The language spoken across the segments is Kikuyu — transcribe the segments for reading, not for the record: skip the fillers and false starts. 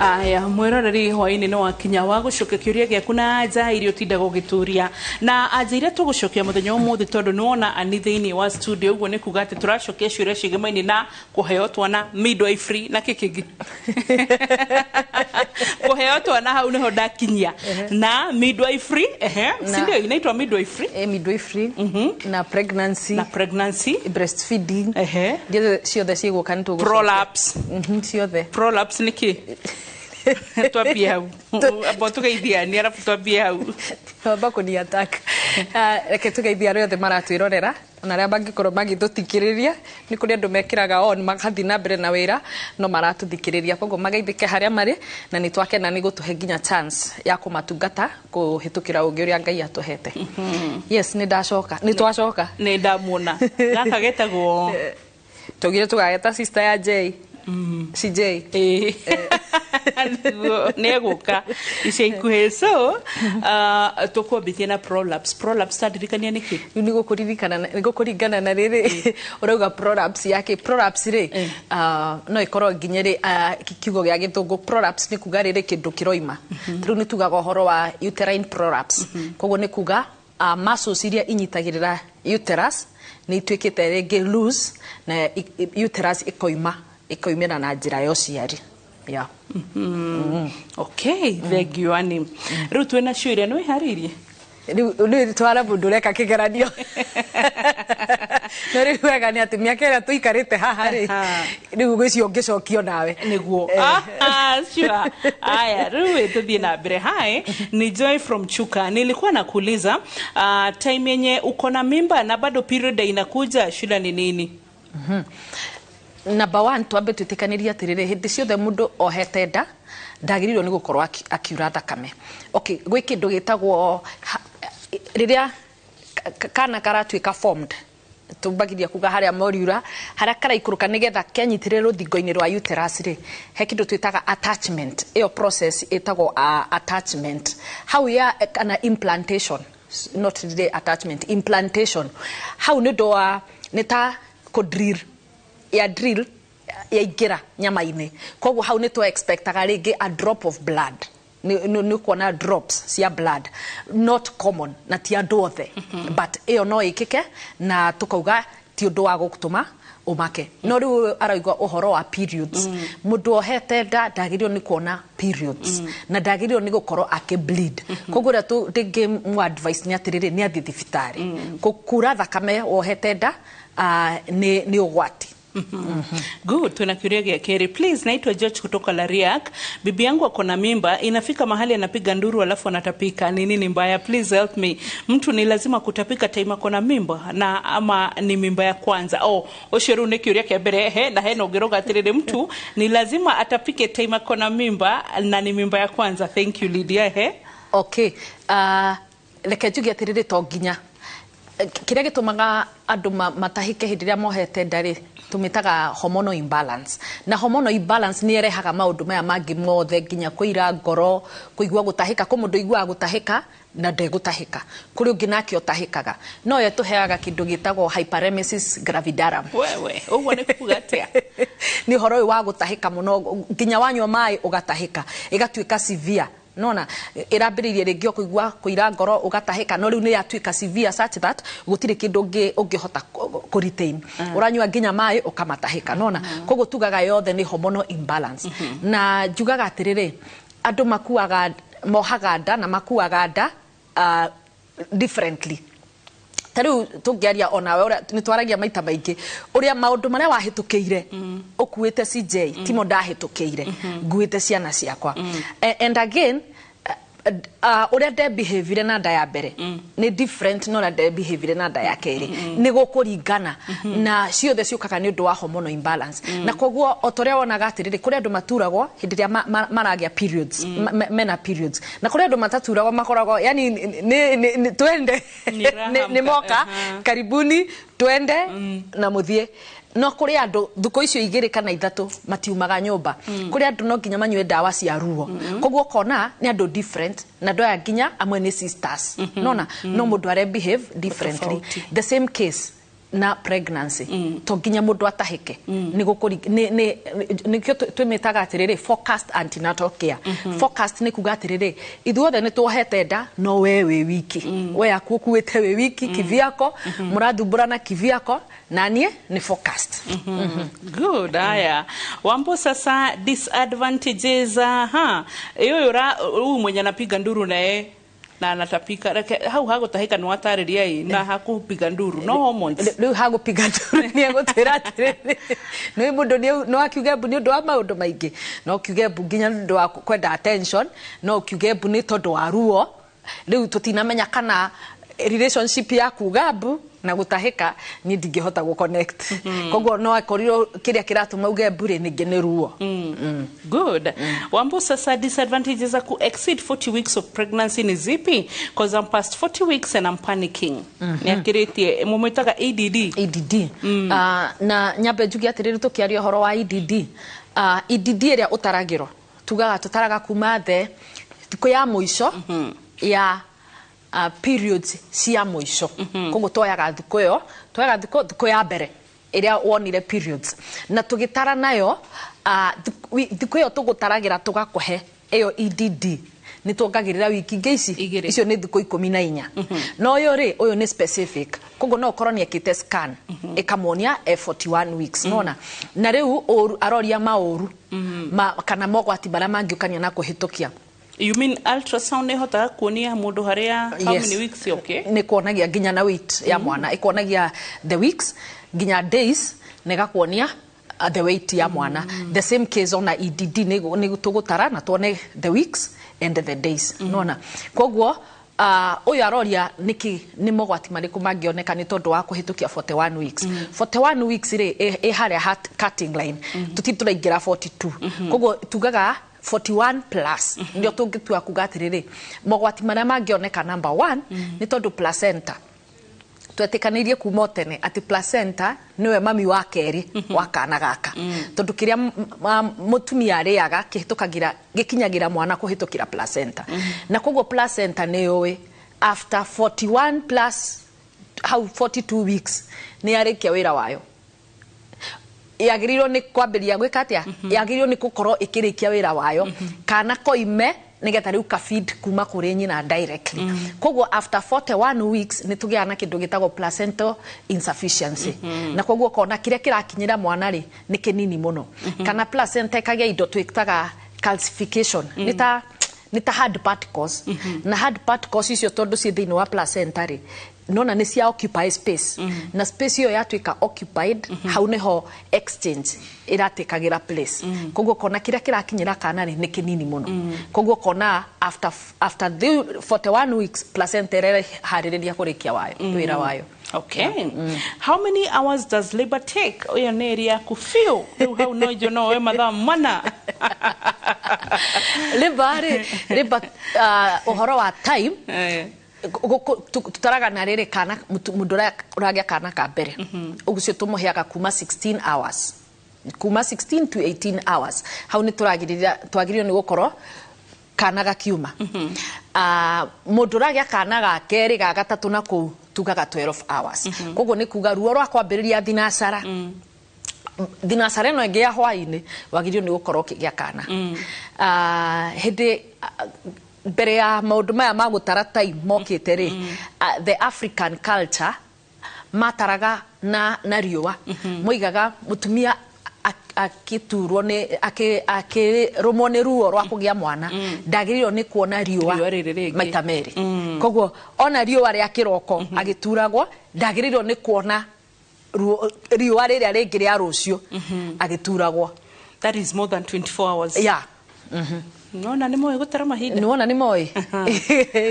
Aya, mwiroreri, hwaini nĩ wakinya wa gũcokia kĩũria gĩaku na anja iria ũtindaga ũgĩtũria, na anja iria tũgũcokia mũthenya ũmũthĩ, tondũ nĩwona ani thĩinĩ wa studio ũguo, nĩ kuga atĩ tũracokia ciũria ciĩgemaine na kũheo twana, midwifery na kĩ kĩngĩ, kũheo twana, hau nĩho ndakinyia na midwifery, ehe, si ndio inaitwa midwifery? Eh, midwifery na pregnancy. Na pregnancy. Breastfeeding. Ehe. Ndiothe ciothe cigũka nĩ tũgũcokia. Prolapse. Ciothe. Prolapse nĩ kĩ? Twambie hau, amba tũgeithianie arabu twambie hau. Amba kũni attack. Ah, reke tũgeithie arĩa othe maratwĩrorera ona arĩa mangĩkorwo magĩtũthikĩrĩria. Nĩ kũrĩ andũ mekĩraga on magathiĩ na mbere na wĩra no maratũthikĩrĩria, koguo mageithĩke harĩa marĩ, na nĩ twakena nĩ gũtũhe nginya chance ya kũmatungata kũhĩtũkĩra ũngĩ ũrĩa Ngai atũhete. Yes, nĩ ndacoka, nĩ twacoka. Nĩ ndamuona gaka getagwo Tũgire tũgageta sister ya J CJ. Ĩĩ. Nĩguo, nĩ egũka ica ikuhĩ. So tũkwambithia na prolapse. Prolapse, tandirikania nĩkĩ? Rĩu nĩ gũkũririkana, nĩ gũkũringana na rĩrĩ ũrauga prolapse yake. Prolapse rĩ, no ĩkorwo nginya rĩ, kiugo gĩa gĩthũngũ prolapse nĩ kuga rĩrĩ kĩndũ kĩroima. Rĩu nĩ tugaga ũhoro wa uterine prolapse, koguo nĩ kuga muscles iria inyitagĩrĩra uterus nĩ ituĩkĩte rĩngĩ loose na uterus ĩkoima, ĩkoimĩra na njĩra ya ũciari, yeah. Okay, thank you, Ani. Rĩu twĩna ciũria, nĩ wĩharĩirie? Rĩu twara mũndũ ũreka kĩgeranio, no rĩu wega nĩ atĩ mĩaka ĩrĩa tũikarĩte haha rĩ, rĩu gwĩcio ũngĩcokio nawe. Nĩguo. Ah, sure. Aya, rĩu tũthiĩ na mbere. Hi, ni Joy from Chuka. Nilikuwa nakuuliza, time yenye uko na mimba na bado period inakuja, shida ni nini? Number one, twambe twĩtĩkanĩrie atĩrĩrĩ, hĩndĩ ciothe mũndũ ohete nda ndagĩrĩirwo nĩ gũkorwo akiura thakame. Okay, gwĩ kĩndũ gĩtagwo rĩrĩa kana karatuĩka formed, tũmbagiria kuga harĩa moriura harĩa karaikũrũka nĩgetha kenyitĩrĩre rũthingo-inĩ rwa uterus rĩ, he kĩndũ twĩtaga attachment. Ĩyo process ĩtagwo attachment hau ya kana implantation, not really attachment, implantation. Hau nĩ ũndũ wa nĩ ta kũ drill ya drill yaingĩra nyama-inĩ, koguo hau nĩ tũ expectaga rĩngĩ a drop of blood. Nĩ kuona drops cia blood, not common na ti andũ othe, but ĩyo no ĩkĩke na tũkauga ti ũndũ wa gũtũma ũmake. No rĩu araigua ũhoro wa periods, mũndũ ohete nda ndagĩrĩirwo nĩ kuona periods na ndagĩrĩirwo nĩ gũkorwo akĩ bleed. Koguo ũrĩa ndĩngĩ mũ advice nĩ atĩrĩrĩ, nĩ athiĩ thibitarĩ. Kura thakame wohete nda nĩ ũgwati. Good, tuna kiuria gĩa kerĩ. Please, naitwa George kutoka Lariak. Bibi yangu ako na mimba, inafika mahali anapiga nduru alafu anatapika. Ni nini mbaya? Please help me. Mtu ni lazima kutapika time ako na mimba na ama ni mimba ya kwanza? Oh, ũcio rĩu nĩ kĩũria kĩa mbere he na hena ũngĩroga atĩrĩrĩ, mtu ni lazima atapike time ako na mimba na ni mimba ya kwanza? Thank you, Lydia. He. Okay, reke njuge atĩrĩrĩ, to nginya. Kĩrĩa gĩtũmaga andũ matahĩke hĩndĩ ĩrĩa mohete nda rĩ, tũmĩtaga hormonal imbalance, na hormonal imbalance nĩ ĩrehaga maũndũ maya mangĩ mothe, nginya kũira ngoro, kũigua gũtahĩka. Kũ mũndũ ũiguaga gũtahĩka na ndegũtahĩka, kũrĩ ũngĩ nake ũtahĩkaga. No yo tũheaga kĩndũ gĩtagwo hyperemesis gravidarum. Wewe, ũguo nĩ kuga atĩa? Nĩ ũhoro ũyũ wa gũtahĩka mũno, nginya wanyua maĩ ũgatahĩka, ĩgatuĩka severe. Nona ĩrambĩrĩirie rĩngĩ o kũigua kũira ngoro ũgatahĩka, no rĩu nĩ yatuĩka severe such that gũtirĩ kĩndũ ũngĩhota kũ retain, ũranyua nginya maĩ ũkamatahĩka. Nona koguo tugaga yothe nĩ hormonal imbalance. Na njugaga atĩrĩrĩ, andũ makuaga, mohaga nda na makuaga nda differently. Ta rĩu tũngĩaria onawe ũrĩa nĩ twaragia maita maingĩ, ũrĩa maũndũ marĩa wahĩtũkĩire ũkuĩte CJ timo ndahĩtũkĩire nguĩte ciana ciakwa. And again, ũrĩa ndebehavire na nda ya mbere nĩ different na ũrĩa ndebehavire na nda ya kerĩ. Nĩ gũkũringana na ciothe ciũkaga nĩ ũndũ wa hormonal imbalance. Na koguo o ta ũrĩa wonaga atĩrĩrĩ, kũrĩ andũ maturagwo hĩndĩ ĩrĩa maragĩa periods, mena periods, na kũrĩ andũ mataturagwo, makoragwo yani nĩ twende. Ni raha. Nĩ moka. Karibuni, twende na mũthiĩ. No kũrĩ andũ thukũ icio 2 kana 3 matiumaga nyũmba. Kũrĩ andũ no nginya manyue ndawa cia ruo. Koguo ũkona nĩ andũ different, na andũ aya nginya amwe nĩ sisters, nona no mũndũ are behave differently. Tofauti. The same case. na pregnancy to nginya mundu atahike ni nikio twimitaga atiriri focused antenatal care. Focused ni kuga atiriri ithuothe ni tuohete nda no we wi wiki we akukuite wi wiki kivyako murathumbũrana kivyako na nie ni focused. Good. Haya Wambo, sasa disadvantages ha iyo huyu mwenye anapiga nduru naye na anatapika hau hagutahika ni watariria i na hakupiga nduru no hormones riu hagupiga nduru ni egutwira atiriri ni mundu no akiuge mbu ni undu wa maundu maingi no kiuge mbu nginya ni undu wa kwenda attention no kiuge mbu ni tondu wa ruo riu tutinamenya kana relationship ya kuga mbu na gutahika ni ndingihota gu connect koguo no akorirwo kiria kiratuma uge mbu ri ningi ni ruo. Good. Wambo, sasa disadvantages za ku exceed 40 weeks of pregnancy ni zipi? Because I'm past 40 weeks and I'm panicking. Ni akiritie mumwitaga EDD. EDD. Na nyambe njuge atiriri tukiaria horo wa EDD. EDD iria utaragirwo tugaga tutaraga kuma the thiku ya muico ya periods cia muico koguo twoyaga thiku iyo twoyaga thiku ya mbere iria wonire periods na tugitara nayo thiku iyo tugutaragira tugakuhe iyo EDD ni tuongagirira wiki ingĩ ici icio ni thiku 14 no uyu ri uyu ni specific koguo no ukorwo ni ekite scan ikamuonia 41 weeks nona na riu aroria mauru kana mogwati maria mangiukania na kuhitukia. You mean ultrasound ihotaga kuonia mundu haria how many weeks? Okay, ni kuonagia nginya na weight ya mwana ikuonagia the weeks nginya days na igakuonia the weight ya mwana. The same case ona EDD ni tugutara na tuone the weeks and the days nona koguo uyu aroria niki ni mogwati mariku mangioneka ni tondu wa kuhitukia 41 weeks. 41 weeks ri i haria cutting line tuti turaingira 42 koguo tugaga 41 plus ndio tungitua kuga atiriri mogwati maria mangioneka number 1 ni tondu placenta twetikanirie kuma tene ati placenta niwe mami wa keri wa kana gaka tondu kiria mutumia ariaga kihitukagira gikinyagira mwana kuhitukira placenta na koguo placenta ni yui after 41 plus how 42 weeks ni arikia wira wayo yagĩrĩirwo nĩ kwambĩrĩria gwĩka atĩa yagĩrĩirwo nĩ gũkorwo ĩkĩrĩkia wĩra wayo kana koime nĩgetha rĩu ka feed kuma kũrĩ nyina directly. Koguo after 41 weeks nĩ tũgĩaga na kĩndũ gĩtagwo placental insufficiency na koguo kona kĩrĩa kĩrakinyĩra mwana rĩ nĩ kĩnini mũno kana placenta ĩkagĩa indo twĩtaga calcification nĩ ta hard particles na hard particles icio tondũ ciĩ thĩinĩ wa placenta rĩ nona nĩ cia occupy space na space iyo yatuika occupied hau niho exchange iratikagĩra place koguo kona kĩrĩa kĩrakinyĩra kana rĩ nĩ kĩnini mũno koguo kona after the 41 weeks placenta ĩreharĩrĩria kũrĩkia wayo wĩra wayo. Okay. How many hours does labor take? Oyo nĩ area kufio rĩu hau no jo no we mathaa mana. Labor labor ũhoro wa time tutaraga na rĩrĩ kana mũndũ ũragĩa kana ka mbere ũguo tũmũheaga kuma 16 hours kuma 16 to 18 hours hau nĩ twagĩrĩirwo nĩ gũkorwo kana gakiuma. Mũndũ ũragĩa kana ga kerĩ ga gatatũ na kũu tugaga 12 hours koguo nĩ kuga ruo rwa kwambĩrĩria thinacara thinacara ĩno ĩngĩ ya hwaĩ-inĩ wagĩrĩirwo nĩ gũkorwo ũkĩgĩa kana hĩndĩ mbere ya maundu maya ma gutara time mokite ri the African culture mataraga na riũa moigaga mutumia akiturwo ni akirumwo ni ruo rwa kugia mwana ndagĩrĩirwo ni kuona riũa maita merĩ koguo ona riũa rĩa kĩroko agituragwo ndagĩrĩirwo ni kuona riũa rĩrĩa rĩngĩ rĩa rũciũ agituragwo. That is more than 24 hours. Yeah. Nona ni moyo gutara mahinda. Nona ni moyo.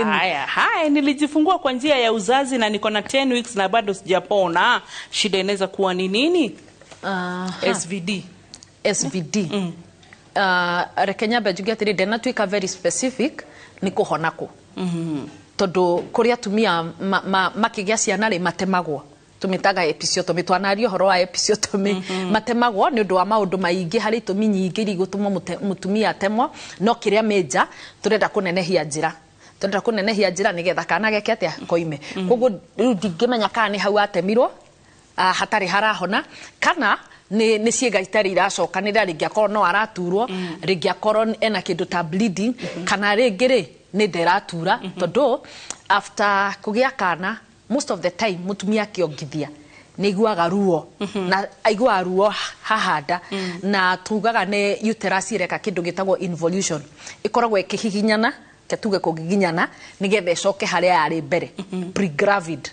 Haya, haya nilijifungua kwa njia ya uzazi na niko na 10 weeks na bado sijapona. Shida inaweza kuwa ni nini? SVD. SVD. Reke nyambe njuge atĩrĩ ndenatuĩka very specific ni kũhona kũ. Tondũ kũrĩa atumia makĩgĩa ciana rĩ matemagwo. Tumitaga episiotomy twanaria horo wa episiotomy matemagwo ni undu wa maundu maingi hari itumi nyingi iria igutuma mutumia atemwo no kiria major turenda kunenehia njira turenda kunenehia njira nigetha kana geke atia koime koguo riu ndingimenya kana ni hau atemirwo hatarĩ harahona, kana nĩ ciĩga itarĩ iracokanĩrĩra, rĩngĩ akorwo no araturwo, rĩngĩ akorwo ena kĩndũ ta bleeding, kana rĩngĩ rĩ nĩ nda ĩratura, tondũ after kũgĩa kana most of the time mũtumia akĩongithia nĩ aiguaga ruo, na aiguaga ruo haha nda, na tugaga nĩ uterus ĩreka kĩndũ gĩtagwo involution, ĩkoragwo ĩkĩhihinyana, tuge kũgiginyana nĩgetha ĩcoke harĩa yarĩ mbere, pregravid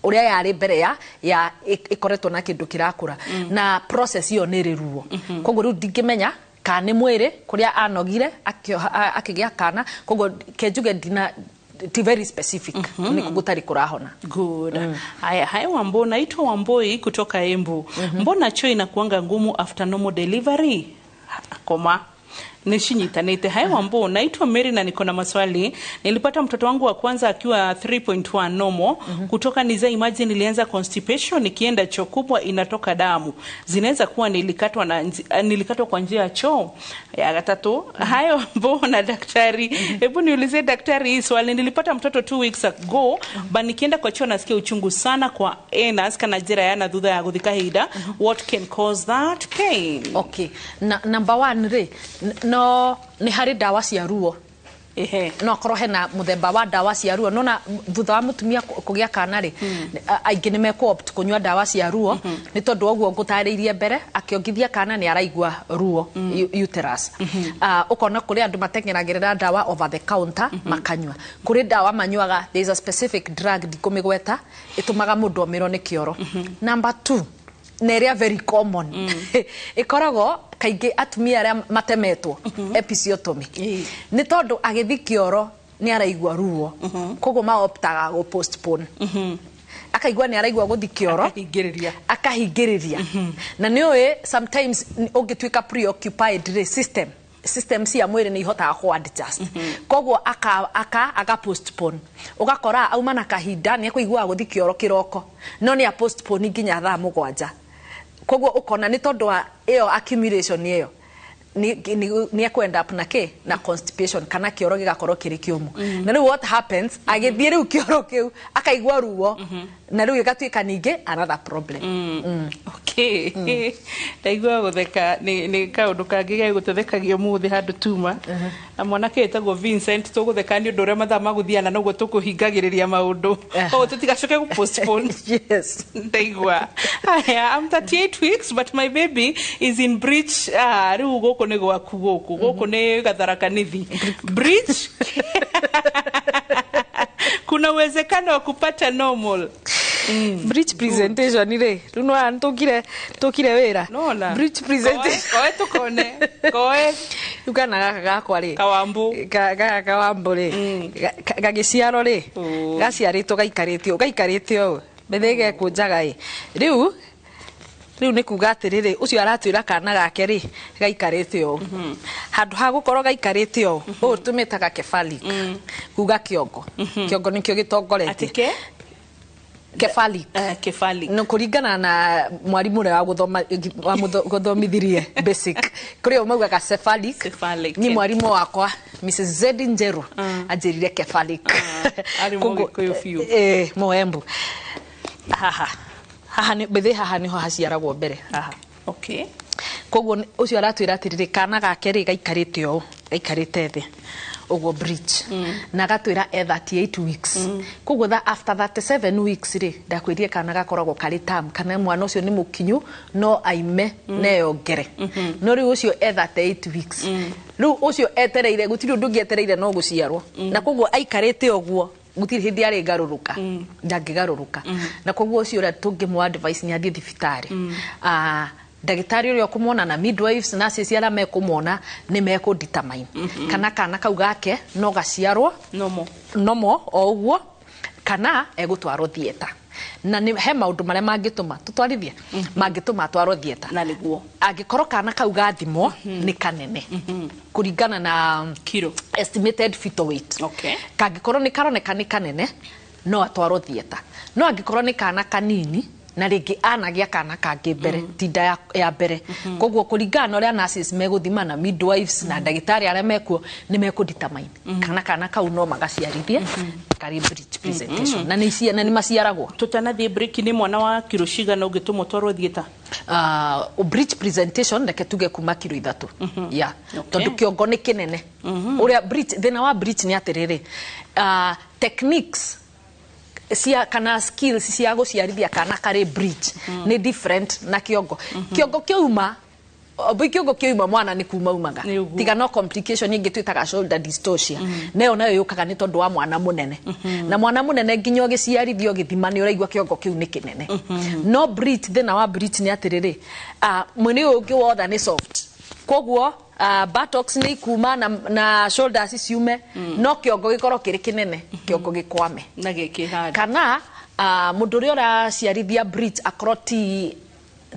ũrĩa yarĩ mbere ya ĩkoretwo na kĩndũ kĩrakũra, na process ĩyo nĩ ĩrĩ ruo. Koguo rĩu ndingĩmenya kana nĩ mwĩrĩ kũrĩa anogire akĩgĩa kana, koguo kenjuge ndina ti very specific nĩ gũtarĩ kũrahona. Good. Haya, haya Wambo, naitwa Wamboi kutoka Embu. Mbona choo inakuanga ngumu after normal delivery? Koma nishinyitanite. Haya Wambo, naitwa Mary na niko na maswali. Nilipata mtoto wangu wa kwanza akiwa 3.1 normal. Kutoka nizae, imagine nilianza constipation, nikienda choo kubwa inatoka damu. Zinaweza kuwa nilikatwa na nilikatwa kwa njia ya choo. Ya gatatu. Haya Wambo na daktari. Hebu niulizie daktari hii swali. Nilipata mtoto 2 weeks ago, ba nikienda kwa choo nasikia uchungu sana kwa anus kana njira ya na thutha ya guthika kahinda. What can cause that pain? Okay. Na, number one rĩ, no nĩ harĩ ndawa cia ruo. No akorwo hena mũthemba wa ndawa cia ruo, nona thutha wa mũtumia kũgĩa kana rĩ, aingĩ nĩ mekũ opt kũnyua ndawa cia ruo, nĩ tondũ ũguo ngũtarĩirie mbere, akĩongithia kana nĩ araigua ruo uterus. Ũkona kũrĩ andũ mateng'eragĩrĩra ndawa over the counter makanyua, kũrĩ ndawa manyuaga, there is a specific drug ndikũmĩgweta ĩtũmaga mũndũ omĩrwo nĩ kĩoro. Number two, na ĩrĩa very common, ĩkoragwo kaingĩ atumia arĩa matemetwo episiotomy, nĩ tondũ agĩthiĩ kĩoro nĩ araigua ruo, koguo maoptaga gũ postpone, akaigua nĩ araigua gũthiĩ kĩoro, Akahingĩrĩria. Akahingĩrĩria. Na nĩ ũĩ sometimes ũngĩtuĩka preoccupied rĩ, system cia mwĩrĩ nĩ ihotaga kũ adjust, koguo aka postpone, ũgakora auma na kahinda nĩ ekũiguaga gũthiĩ kĩoro kĩroko, no nĩ a postpone nginya thaa 7. Koguo ũkona nĩ tondũ wa ĩyo accumulation ĩyo nĩ ekwenda up na kĩ na constipation, kana kĩoro gĩgakorwo kĩrĩ kĩũmũ, na rĩu what happens, agĩthiĩ rĩu kĩoro kĩu akaigua ruo, na rĩu gĩgatuĩka ningĩ another problem. Okay. Ndaigua gutheka nĩ kaũndũ kangĩ gegũtũthekagia ũmũthĩ handũ tuma na mwanake wĩtagwo Vincent, tũgũtheka nĩ ũndũ ũrĩa mathaa magũthiana noguo tũkũhingagĩrĩria maũndũ, koguo tũtigacoke gũ-postpone. Ndaigua. Haya, I'm 38 weeks but my baby is in breech. Ah, rĩu gũkũ nĩ gwaku, gũkũ nĩ Gatharaka Nithi. Breech, kuna uwezekano wa kupata normal? Breech presentation rĩ, rĩu nĩ tũkire wĩra. Nona Breech presentation. Koe tukone koe. Rĩu kana gaka gakwa rĩ, Kawambu. Gaka kawambu rĩ, gagĩciarwo rĩ, gaciarĩtwo gaikarĩte gaikarĩte ũũ mbere gekũnjaga ĩ. Rĩu nĩ kuga atĩrĩrĩ, ũcio aratwĩra kana gake rĩ gaikarĩte ũũ, handũ ha gũkorwo gaikarĩte ũũ, ũũ tũmĩtaga cephalic, kuga kĩongo, kĩongo nĩkĩo gĩtongoretie. Atĩ ke? Cephalic. Cephalic. No kũringana na mwarimũ ũrĩa wagũthomithirie basic, kũrĩ o maugaga cephalic. Cephalic. Ni mwarimũ wakwa Mrs. Zedi Njeru anjĩrire cephalic. Arĩ Mũgĩkũyũ biũ. Mũembu. Haha haha nĩ mbĩthĩ, haha nĩho haciaragwo mbere haha. Koguo ũcio aratwĩra atĩrĩrĩ, kana gake rĩ gaikarĩte ũũ, gaikarĩte thĩ ũguo, breech, na agatwĩra e 38 weeks. Koguo after 37 weeks rĩ, ndakwĩrire kana gakoragwo karĩ term, kana mwana ũcio nĩ mũkinyu no aime neyongere. No rĩu ũcio e 38 weeks, rĩu ũcio etereire, gũtirĩ ũndũ ũngĩ etereire no gũciarwo, na koguo aikarĩte ũguo gũtirĩ hĩndĩ arĩ garũrũka, ndangĩgarũrũka. Na koguo ũcio ũrĩa tũngĩmũ advice nĩ athiĩ thibitarĩ. Ah, ndagĩtarĩ ũrĩa ũkũmwona na midwives, nurses arĩa mekũmwona nĩ mekũ determine kana kau gake no gaciarwo Normal. Nomo o ũguo, kana egũtwarwo theatre. Na nĩ he maũndũ marĩa mangĩtũma tũtwarithie, mangĩtũma atwarwo theatre. Na nĩguo? Angĩkorwo kana kau gathimwo nĩ kanene kũringana na kiro, estimated fetal weight, kangĩkorwo nĩ karoneka nĩ kanene, no atwarwo theatre. No angĩkorwo nĩ kana kanini, Na rĩngĩ anagĩa kana kangĩ mbere, tinda ya mbere. Koguo kũringana na ũrĩa nurses megũthima na midwives na ndagĩtarĩ arĩa mekuo nĩ mekũdetermine kana kana kau no magaciarithie karĩ breech presentation. Na nĩ maciaragwo. Tũtanathiĩ break, nĩ mwana wa kiro cigana ũngĩtũmwo twarwo theatre? Breech presentation, reke tuge kuma kiro 3. Yeah. Tondũ kĩongo nĩ kĩnene. Ũrĩa breech, thĩna wa breech nĩ atĩrĩrĩ, techniques cia kana skills cia gũciarithia kana karĩ breech nĩ different na kĩongo. Kĩongo kĩauma, kĩongo kĩauma mwana nĩ kuma umaga. Tiga no complication ingĩ twĩtaga shoulder dystocia. Nayo yũkaga nĩ tondũ wa mwana mũnene. Na mwana mũnene nginya ũgĩciarithio ũgĩthima nĩ ũraigua kĩongo kĩu nĩ kĩnene. No breech, thĩna wa breech nĩ atĩrĩrĩ, mwĩrĩ ũyũ ũngĩ wothe nĩ soft. Koguo buttocks nĩ ikuma na shoulders ciume, no kĩongo gĩkorwo kĩrĩ kĩnene, kĩongo gĩkwame na gĩkĩhanda. Kana mũndũ ũrĩa ũraciarithia breech akorwo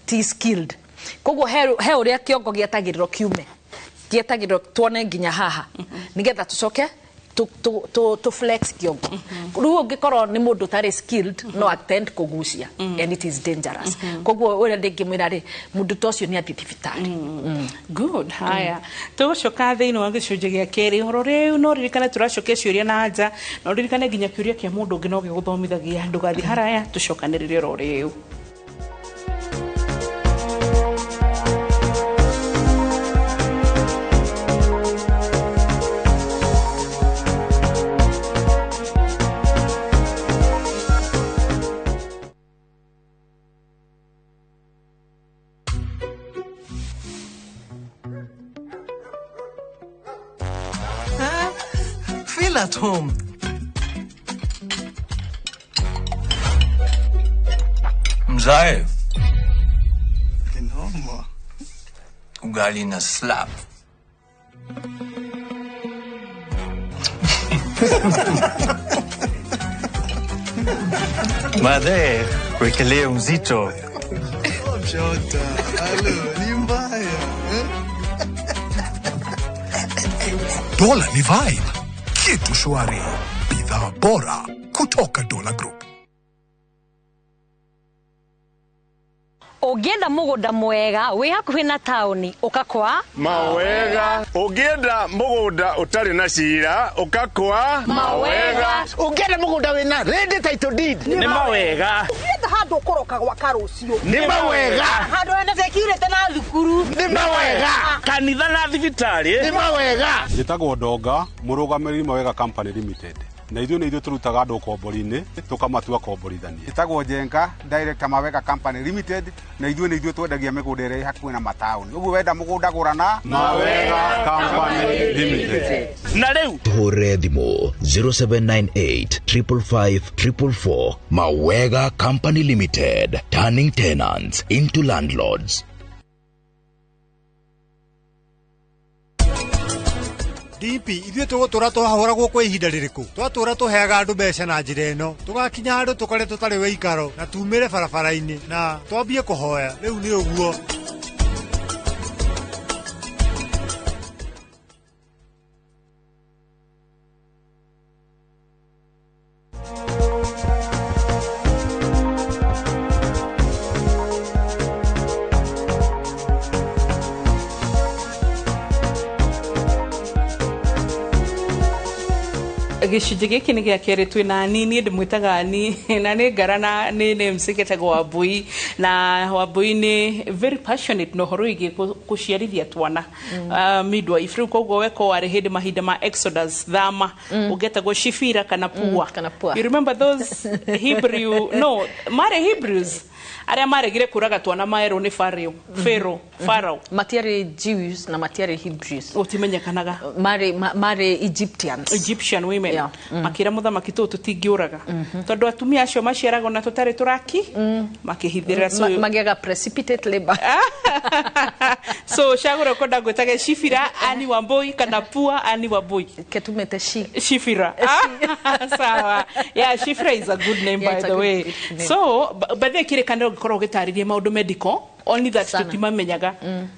ti skilled. Koguo he ũrĩa kĩongo gĩetagĩrĩrwo kiume, gĩetagĩrĩrwo tuone nginya haha, nĩgetha tũcoke to flex kĩongo. Rĩu ũngĩkorwo nĩ mũndũ ũtarĩ skilled, no attend kũgucia, and it is dangerous. Koguo ũrĩa ndĩngĩmwĩra rĩ, mũndũ ta ũcio nĩ athiĩ thibitarĩ. Good. Haya, tũgũcoka thĩinĩ wa gĩcunjĩ gĩa kerĩ. Ũhoro rĩu no ririkane tũracokia ciũria na nja, na ũririkane nginya kĩũria kĩa mũndũ ũngĩ no gĩgũthomithagia. Ndũgathiĩ haraya, tũcokanĩrĩre oro rĩu. Feel at home. Mzae. Noma. Ugali na slap. Madhe, wekelea mzito. Shota, alo, ni mbaya. Dola ni vibe. Kitu shwari. Bidhaa bora kutoka Dola Group. Ũngĩenda mũgũnda mwega wĩ hakuhĩ na taũni ũkakwa Mawega. Ũngĩenda mũgũnda ũtarĩ na cira ũkakwa Mawega. Ũngĩenda mũgũnda wĩna ready title deed nĩ mawega. Ũngĩenda handũ ũkũroka gwaka rũciũ nĩ mawega. Handũ hena security na thukuru nĩ mawega. Kanitha na thibitarĩ nĩ mawega. Njĩtagwo Ndonga, mũrũgamĩrĩri Mawega Company Limited. Na ithuĩ nĩ ithuĩ tũrutaga andũ ũkombori-inĩ tũkamatua komborithania. Njĩtagwo Njenga, director Mawega Company Limited, na ithuĩ nĩ ithuĩ twendagia mĩgũnda ĩrĩa ĩ hakuhĩ na mataũni. Ũguo wenda mũgũnda gũra na Mawega Company Limited. Na rĩu tũhũre thimũ 0798 555 444. Mawega Company Limited, turning tenants into landlords. DP ithuĩ tũgũtũra tũhahũragwo kwa ihinda rĩrĩkũ? Twatũra tũheaga andũ mbeca na njĩra ĩno, tũgakinya handũ tũkore tũtarĩ wĩikaro na tumĩre barabara-inĩ na twambie kũhoya. Rĩu nĩ ũguo. Gĩcunjĩ gĩkĩ nĩ gĩa kerĩ twĩna Ani, niĩ ndĩmwĩtaga Ani na nĩ ngara na nĩ name gĩtagwo Wambui, na Wambui nĩ very passionate na ũhoro wĩgiĩ gũciarithia twana, midwife. Rĩu koguo weko warĩ hĩndĩ mahinda ma Exodus thama ũngĩetagwo Shifira kana Pua. You remember those Hebrew, no, marĩ Hebrews arĩa maregire kũraga twana maerwo nĩ Pharaoh. Matiarĩ Jews na matiarĩ Hebrews. Ũtimenyekanaga. Marĩ Egyptians. Egyptian women. Makĩra mũthamaki tũũ tũtingĩũraga. Tondũ atumia acio maciaragwo na tũtarĩ tũraki, makĩhithĩrĩra. So magĩaga precipitate labor. So cagũra ũkwenda ngwĩtage Shifira Ani Wambui kana Pua Ani Wambui. Ketumete Shifira. Sawa. Yeah, Shifira is a good name, by the way. So by the way, kĩrĩkanĩro ũngĩkorwo ũgĩtarĩria maũndũ medical, Only that Sana. Tũtimamenyaga.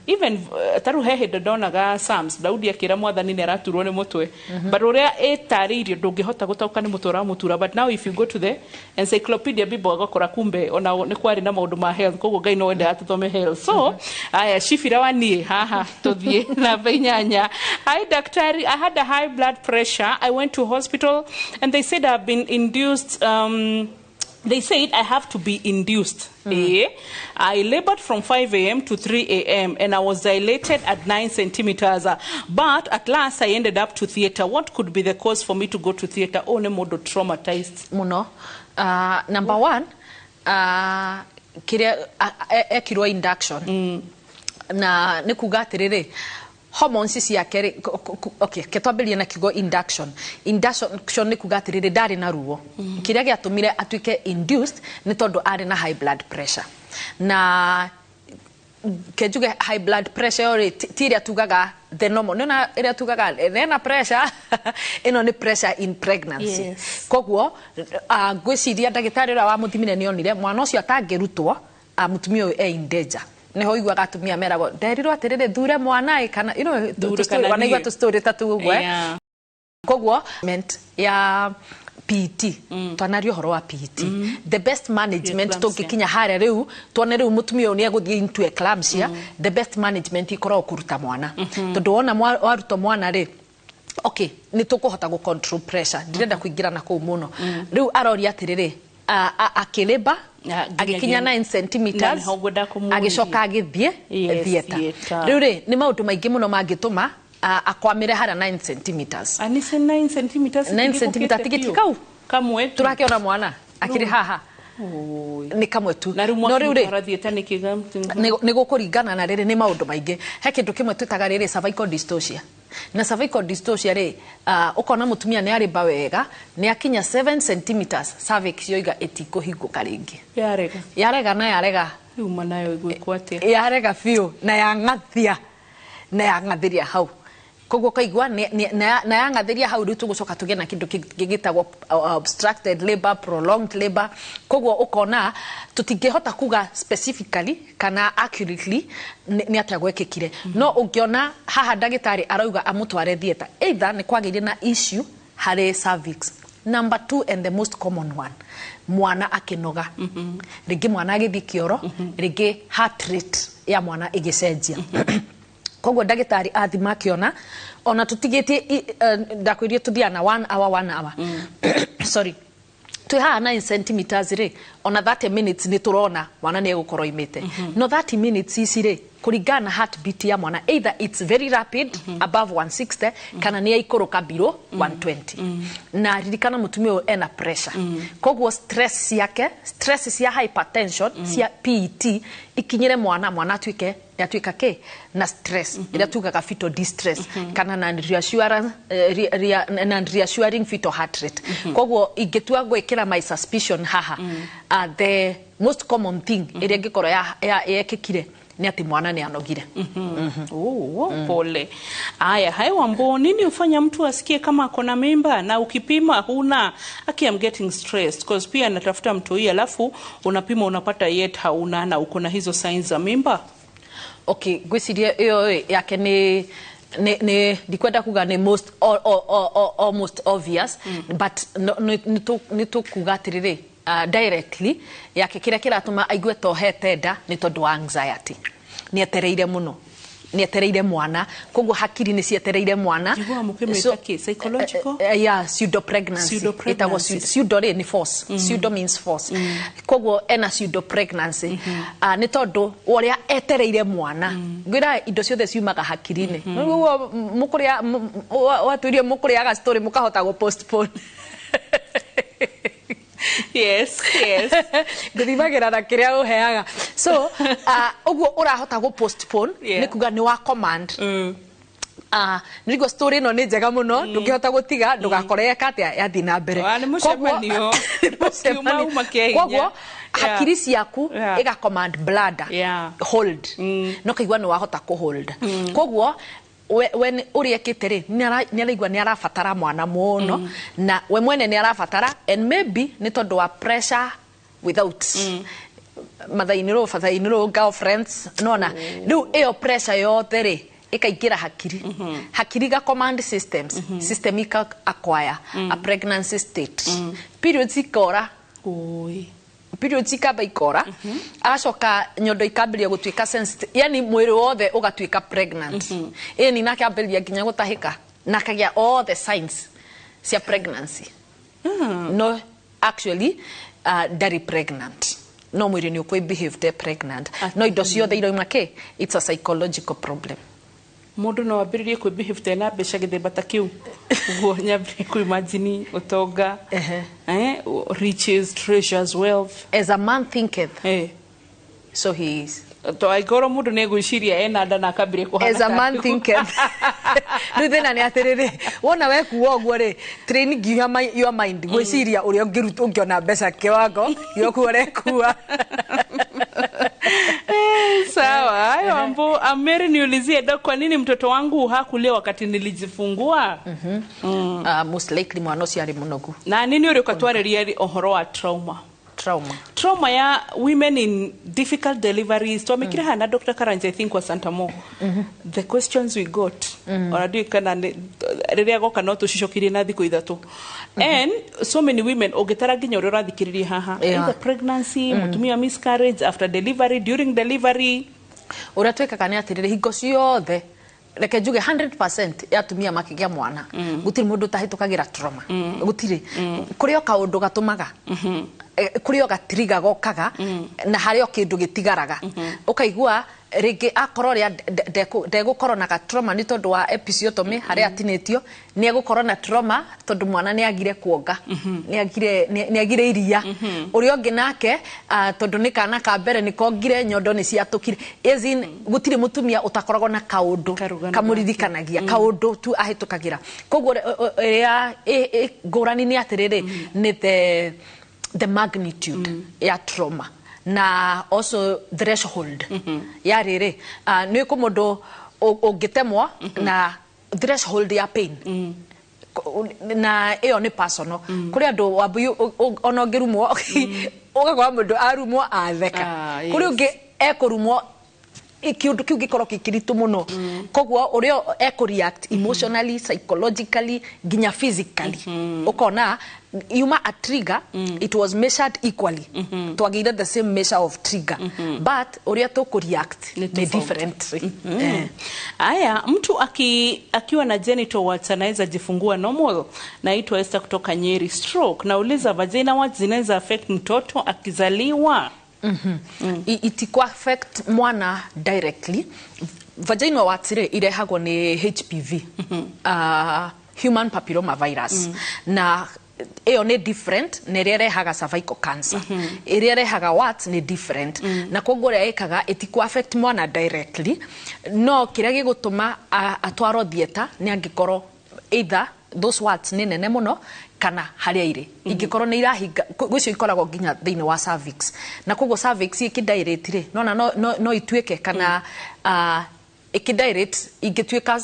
Even tarĩu he hĩndĩ ndonaga Psalms, Daudi akĩra Mwathani nĩ araturwo nĩ mũtwe, but ũrĩa ĩtarĩirio ndũngĩhota gũtaũka nĩ mũtwe ũramũtura. But now if you go to the encyclopedia Bible, ũgakora kumbe ona nĩ kwarĩ na maũndũ ma health. Koguo Ngai no wendaga tũthome health. So aya cibira wa niĩ haha tũthiĩ namba 8. Hi daktari, I had a high blood pressure. I went to hospital and they said I've been induced. They said I have to be induced. Eh? I labored from 5 a.m. to 3 a.m. and I was dilated at 9 centimeters. But at last I ended up to theater. What could be the cause for me to go to theater? Oh, nĩ mũndũ traumatized. Muno. Number one, kiria ekirwo induction na nĩ kuga atĩrĩrĩ, hormones ciake rĩ, okay, ke twambĩrĩrie na kiugo induction. Induction nĩ kuga atĩrĩrĩ, ndarĩ na ruo. Kĩrĩa gĩatũmire atuĩke induced nĩ tondũ arĩ na high blood pressure. Na kenjuge high blood pressure rĩ, ti ĩrĩa tugaga the normal, nĩona ĩrĩa tugaga ena pressure, ĩno nĩ pressure in pregnancy. Koguo ngwĩciria ndagĩtarĩ ũrĩa wamũthimire nĩ onire mwana ũcio atangĩrutwo, mũtumia ũyũ e in danger. Nĩho ũiguaga atumia meragwo, nderirwo atĩrĩrĩ, thure mwana ĩ kana you know, Thure kana wanaigua niĩ. Tũ story ta tu ũguo, eh? Koguo ment ya PET, twanaria ũhoro wa PET, the best management, Eclampsia. tũngĩkinya harĩa rĩu tuone rĩu mũtumia ũyũ nĩ egũthiĩ into eclampsia, the best management ikoragwo kũruta mwana, tondũ wona warutwo mwana rĩ, okay, nĩ tũkũhota gũ control pressure. Ndirenda kũingĩra na kũu mũno. Rĩu aroria atĩrĩrĩ, akĩrĩmba agĩkinya 9 centimeters, Na nĩho ngwenda kũmũũria. Agĩcoka agĩthiĩ theatre. Theatre. Rĩu rĩ, nĩ maũndũ maingĩ mũno mangĩtũma akwamĩre harĩa 9 centimeters. Anise 9 centimeters. 9 centimeters tigiti kau kamwe tu. Tũrakĩona mwana akĩrĩ haha nĩ kamwe tu. Na rĩu No rĩu rĩ, mwaki theatre nĩ kĩga? Nĩ gũkũringana na rĩrĩ, nĩ maũndũ maingĩ. He kĩndũ kĩmwe twĩtaga rĩrĩ cervical dystocia. Na cervical dystocia rĩ, ũkona mũtumia nĩ arĩmba wega, nĩ akinya 7 centimeters, cervix yoiga ĩtikũhingũka rĩngĩ. Yarega. Yarega na yarega. Yuma nayo ĩgwĩkwo atĩa? Yarega biũ na yang'athia, na yang'athĩria hau. Koguo kaigua na yang'athĩria hau, rĩu tũgũcoka tũgĩe na kĩndũ kĩngĩ gĩtagwo obstructed labor, prolonged labor. Koguo ũkona tũtingĩhota kuga specifically kana accurately nĩ atĩa gwekĩkire. No ũngĩona haha ndagĩtarĩ arauga amũtware theatre, either nĩ kwagĩire na issue harĩ cervix. Number two and the most common one, mwana akĩnoga, rĩngĩ mwana agĩthiĩ kĩoro, rĩngĩ heart rate ya mwana ĩgĩcenjia. Koguo ndagĩtarĩ athima akĩona ona tũtigĩtie ndakwĩrie tũthiaga na one hour, one hour, sorry, twĩ haha 9 centimeters rĩ, ona 30 minutes nĩ tũrona mwana nĩ egũkorwo imĩte. No 30 minutes ici rĩ, kũringana na heartbeat ya mwana, either it's very rapid above 160 kana nĩ yaikũrũka below 120. Na ririkana mũtumia ũyũ ena pressure, koguo stress ciake, stress cia hypertension, cia PET ikinyĩre mwana, mwana atuĩke nĩ atuĩka kĩ na stress ĩrĩa tugaga fetal distress kana non reassuring fetal heart rate. Koguo ingĩtua gwĩkĩra my suspicion haha, the most common thing ĩrĩa ĩngĩkorwo yekĩkire nĩ atĩ mwana nĩ anogire. Oh, pole. Aya, hai Wambo, nini hufanya mtu asikie kama ako na mimba na ukipima huna? Aki, I'm getting stressed because pia natafuta mtoi, alafu unapima unapata yet hauna na uko na hizo signs za mimba. Okay, ngwĩciria ĩyo yake nĩ ndikwenda kuga nĩ most almost obvious, but no, nĩ tũkuga atĩrĩrĩ, directly yake kĩrĩa kĩratũma aigue tohete nda nĩ tondũ wa anxiety. Nĩ etereire mũno, nĩ etereire mwana, koguo hakiri nĩ cietereire mwana. Njiguaga mũkĩmĩta kĩ? Psychological? Yeah, pseudo pregnancy. Pseudo-pregnancy. Ĩtagwo pseudo rĩ nĩ false. Pseudo means false. Koguo ena pseudo pregnancy nĩ tondũ ũrĩa etereire mwana. Ngwĩra indo ciothe ciumaga hakiri-inĩ. Ũguo mũkũrĩa watuirie mũkũrĩaga story mũkahota gũ postpone. Yes. Ngũthimagĩra na kĩrĩa ũheaga. So ũguo ũrahota gũ postpone nĩ kuga nĩ wa command. Nĩguo story ĩno nĩ njega mũno, ndũngĩhota gũtiga ndũgakore yeka atĩa yathiĩ na mbere. Ah, nĩ mũcemanio. Nĩ mũcemanio. Ũkiuma uma kĩa hinya. Koguo hakiri ciaku ĩga command bladder hold, no kaigua nĩ wahota kũ hold. Koguo when ũrĩa ekĩte rĩ, nĩ araigua nĩ arabatara mwana mũno, na we mwene nĩ arabatara, and maybe nĩ tondũ wa pressure without Mother-in-law, father-in-law, girlfriends, nona rĩu ĩyo pressure yothe rĩ ĩkaingĩra hakiri, hakiri ga command systems, system ika acquire a pregnancy state, periods ikora. Oi. Periods ikamba ikora, agacoka nyondo ikambĩrĩria gũtuĩka sensitive, yani mwĩrĩ wothe ũgatuĩka pregnant. Ĩni nake ambĩrĩria nginya gũtahĩka na akagĩa all the signs cia pregnancy, no actually ndarĩ pregnant, no mwĩrĩ nĩ ũkwĩ behave te pregnant, no indo ciothe iroima kĩ, it's a psychological problem. Mũndũ no ambĩrĩrie kwĩ behave tena mbeca gĩthemba ta kĩu ũguo nyambĩrĩrie kũ imagine ũtonga, riches, treasures, wealth. As a man thinketh, so he is. To angĩkorwo mũndũ nĩ egwĩciria ena nda na akambĩrĩria kũhana As a man ta- thinketh. Rĩu thĩna nĩ atĩrĩrĩ, wona wekua ũguo rĩ, training your mind gwĩciria ũrĩa ũngĩruta ũngĩona mbeca kĩwango gĩoku ũrekua. Sawa, hayo ambo Ameri, niulizie dok, kwa nini mtoto wangu hakulia wakati nilijifungua? Most likely mwana ũcio arĩ mũnogu. Na nini ũrĩ ũkatwarĩria ũhoro wa trauma? Trauma. Trauma ya women in difficult deliveries twamĩkire haha na Dr. Karanja, I think wa Santa Mo. The questions we got, ona ndiũĩ kana rĩrĩa goka no tũcicokirie na thikũ 3, and so many women ũngĩtara nginya ũrĩa ũrathikĩrĩria haha, either pregnancy, mũtumia miscarriage, after delivery, during delivery. Ũrĩa twĩkaga nĩ atĩrĩrĩ, hingo ciothe reke njuge 100% ya atumia makĩgĩa mwana, gũtirĩ mũndũ ũtahĩtũkagĩra trauma. Gũtirĩ, kũrĩ o kaũndũ gatũmaga, kũrĩ o gatiriga gokaga, na harĩ o kĩndũ gĩtigaraga ũkaigua rĩngĩ akorwo rĩa ndegũkorwo na gatrauma nĩ tondũ wa episiotomy harĩa atinĩtio, nĩ egũkorwo na trauma tondũ mwana nĩ agire kuonga, nĩ agire iria. Ũrĩa ũngĩ nake, tondũ nĩ kana ka mbere nĩ kongire, nyondo nĩ ciatũkire. As in, gũtirĩ mũtumia ũtakoragwo na kaũndũ kamũririkanagia, kaũndũ tu ahĩtũkagĩra. Koguo ĩrĩa ngũrani nĩ atĩrĩrĩ, nĩ the magnitude ya trauma na also threshold ya rĩrĩ, nĩ kũ mũndũ ũngĩtemwo na threshold ya pain, na ĩyo nĩ personal. Kũrĩ andũ wambui ona ũngĩrumwo ũgakora mũndũ arumwo atheka, kũrĩ ũngĩ ekũrumwo kĩũndũ kĩu gĩkorwo kĩ kĩritũ mũno. Koguo ũrĩa ekũ-react emotionally, psychologically, nginya physically, ũkona yuma a trigger, it was measured equally, twagĩire the same measure of trigger, but ũrĩa tũkũ-react nĩ different. Aya, mtu akiwa na genital warts anaweza jifungua normal? Naitwa Esther kutoka Nyeri. Stroke, nauliza vagina warts zinaweza affect mtoto akizaliwa? Itikwa affect mwana directly. Vaginal warts rĩ irehagwo nĩ HPV, human papilloma virus, na ĩyo nĩ different na ĩrĩa ĩrehaga cervical cancer. Ĩrĩa ĩrehaga warts nĩ different, na koguo ũrĩa ĩkaga ĩtikũ affect mwana directly, no kĩrĩa gĩgũtũma atwarwo theatre nĩ angĩkorwo either those warts nĩ nene mũno kana harĩa irĩ ingĩkorwo nĩ irahinga gwĩcio ikoragwo nginya thĩinĩ wa cervix, na koguo cervix ĩkĩdirate rĩ, nona no ituĩke kana ĩkĩdirate ingĩtuĩka,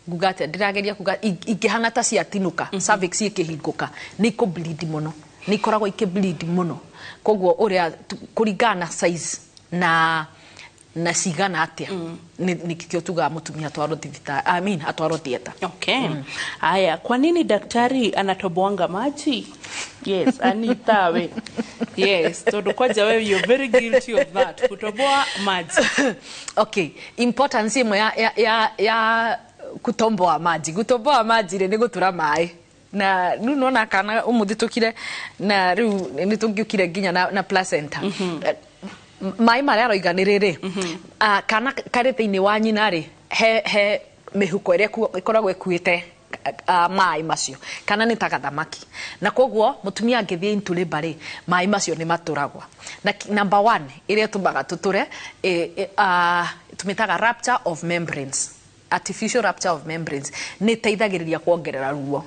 nguga atĩa, ndĩrageria kuga ingĩhana ta ciatinũka, cervix ĩkĩhingũka nĩ ikũ bleed mũno, nĩ ikoragwo ikĩ bleed mũno. Koguo ũrĩa kũringana na size na cigana atĩa, nĩkĩo tugaga mũtumia atwarwo thibitarĩ, I mean atwarwo theatre. Okay. Haya, kwa nini daktari anatoboanga maji? Yes, Anita we. Yes, tondu kwanja wewe you're very guilty of that. Kutoboa maji. Okay, importance ĩmwe ya kutomboa maji. Gutomboa maji rĩ nĩ gũtura maĩ. Na rĩu nona kana ũmũthĩ tũkire na rĩu nĩ tũngĩũkire nginya na placenta. Maĩ marĩa aroiga nĩ rĩrĩ, kana karĩ thĩinĩ wa nyina rĩ, he mĩhuko ĩrĩa ĩkoragwo ĩkuĩte maĩ macio, kana nĩ ta gathamaki, na koguo mũtumia angĩthiĩ into labour rĩ, maĩ macio nĩ matũragwo. Na number one ĩrĩa ĩtũmaga tũtũre, tũmĩtaga rupture of membranes, artificial rupture of membranes, nĩ ĩteithagĩrĩria kuongerera ruo,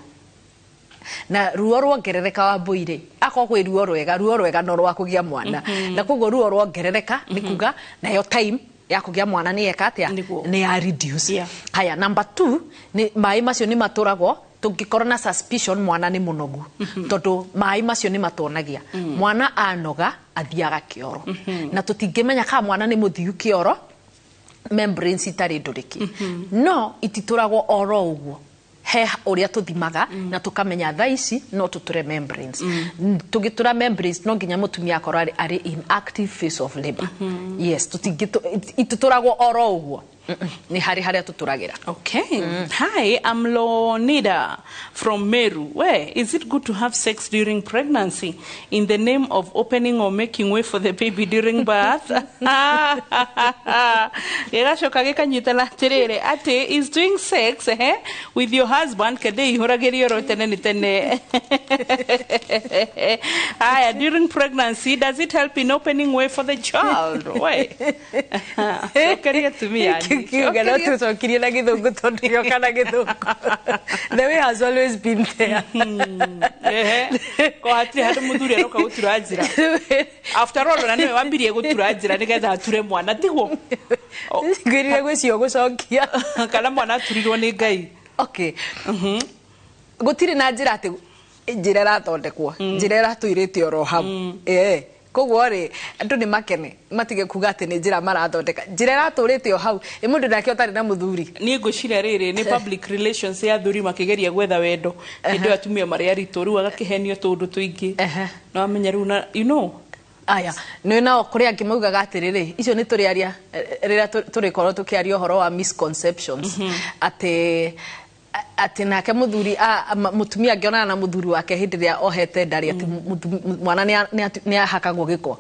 na ruo ruongerereka wa mbũi rĩ, akorwo kwĩ ruo rwega, ruo rwega no rwa kũgĩa mwana, na koguo ruo ruongerereka nĩ kuga nayo time ya kũgĩa mwana nĩ yeka atĩa, nĩ ya reduce. Haya, number 2 nĩ maĩ macio nĩ matũragwo. Tũngĩkorwo na suspicion mwana nĩ mũnogu, tondũ maĩ macio nĩ matuonagia mwana anoga athiaga kĩoro, na tũtingĩmenya kana mwana nĩ mũthiu kĩoro membranes itarĩ ndũrĩki. No ititũragwo oro ũguo, he ũrĩa tũthimaga na tũkamenya thaa ici no tũtũre membranes. Tũgĩtũra membranes no nginya mũtumia akorwo arĩ in active phase of labor. Yes, ititũragwo oro ũguo. Nĩ harĩ harĩa tũtũragĩra. Okay. Hi, I'm Lonida from Meru. Where is it good to have sex during pregnancy in the name of opening or making way for the baby during birth? Gĩgacoka gĩkanyitana atĩrĩrĩ, atĩ is doing sex with your husband kende ihũragĩrio ro tene nĩ tene. Aya, during pregnancy, does it help in opening way for the child? We. Cokeria atumia. Kiuga no tucokirie na gĩthũngũ tondũ gĩoka na gĩthũngũ. The way has always been there. Ko hatirĩ handũ mũthuri aroka gũtura njĩra. After all, ona nĩwe wambirie gũtura njĩra nĩgetha ature mwana, tiguo? Ngwĩrire gwĩcio gũcokia. Kana mwana aturirwo nĩ Ngai. Okay. Gũtirĩ na njĩra atĩ njĩra ĩrathondekwo, njĩra ĩratũirĩte oro hau. Koguo rĩ, andũ nĩ makene matige kuga atĩ nĩ njĩra marathondeka, njĩra ĩratũrĩte o hau. Ĩ mũndũ nake ũtarĩ na mũthuri? Niĩ ngwĩciria rĩrĩ nĩ public relations ya athuri makĩgeria gwetha wendo hĩndĩ ĩyo atumia marĩ aritũ, rĩu agakĩhenio tũũndũ tũingĩ no amenya rĩu na you know. Aya, nĩ nao kũrĩ angĩ maugaga atĩrĩrĩ, icio nĩ tũrĩaria rĩrĩa tũrĩkorwo tũkĩaria ũhoro wa misconceptions, atĩ nake mũthuri, mũtumia angĩonana na mũthuri wake hĩndĩ ĩrĩa ohete nda rĩ, atĩ mwana nĩ ahakagwo gĩko.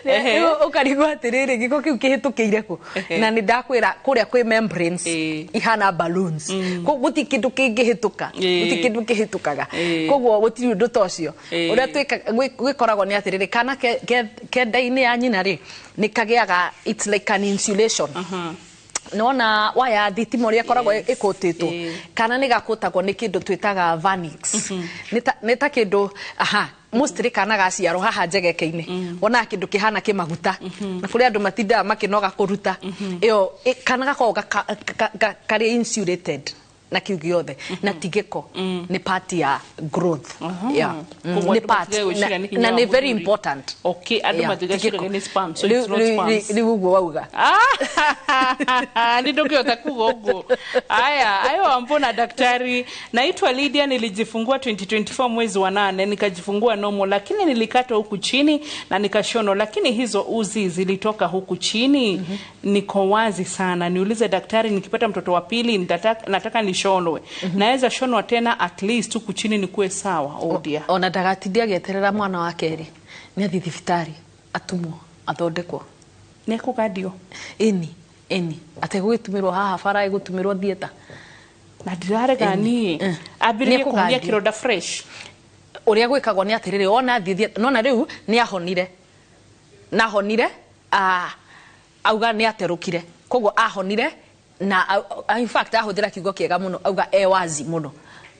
Rĩu ũkarigwo atĩrĩrĩ, gĩko kĩu kĩhĩtũkĩire kũ? Na nĩ ndakwĩra kũrĩa kwĩ membranes ihana balloons, koguo gũtirĩ kĩndũ kĩngĩhĩtũka, gũtirĩ kĩndũ kĩhĩtũkaga, koguo gũtirĩ ũndũ ta ũcio. Ũrĩa gwĩkoragwo nĩ atĩrĩrĩ, kana ke nda-inĩ ya nyina rĩ, nĩ kagĩaga, it's like an insulation. Nona waya thitima ũrĩa ĩkoragwo ĩkũtĩtwo, kana nĩ gakũtagwo nĩ kĩndũ twĩtaga vernix. Nĩ ta kĩndũ, aha, mostly kana gaciarwo haha njegeke-inĩ, wonaga kĩndũ kĩhana kĩmaguta, na kũrĩ andũ matindaga makĩnoga kũruta ĩyo. Kana gakoragwo karĩ insulated na kĩu gĩothe, na ti gĩko, nĩ part ya growth. Yeah. Koguo Nĩ andũ part matige gwĩciria nĩ hinya na wa nĩ very mũthuri. important. Okay, andũ Yeah, matige ti gĩko. gwĩciria nĩ sperm, so it's not sperms. Rĩu ũguo wauga. Nĩ ndũngĩhota kuga ũguo. Aya, ayo ambona daktari. Naitwa Lydia, nilijifungua 2024 mwezi wa 8, nikajifungua normal, lakini nilikatwa huku chini na nikashonwa, lakini hizo uzi zilitoka huku chini. Niko wazi sana. Niulize daktari, nikipata mtoto wa pili nataka nishonwe. Naweza shonwa tena at least huku chini nikuwe sawa? Oh dear. Ona ndagatinde agĩeterera mwana wa kerĩ, nĩ athiĩ thibitarĩ atumwo athondekwo. Nĩ ekũgandio? Ĩni, ĩni, ategũgĩtumĩrwo haha bara, ĩgũtumĩrwo theatre. Na ndirarega niĩ. Ambĩrĩrie kũhonia kĩronda fresh. Ũrĩa gwĩkagwo nĩ atĩrĩrĩ, wona athiĩ theatre, nona rĩu nĩ ahonire, na ahonire, auga nĩ aterũkire, koguo ahonire na in fact ahũthĩra kiugo kĩega mũno, auga e wazi mũno,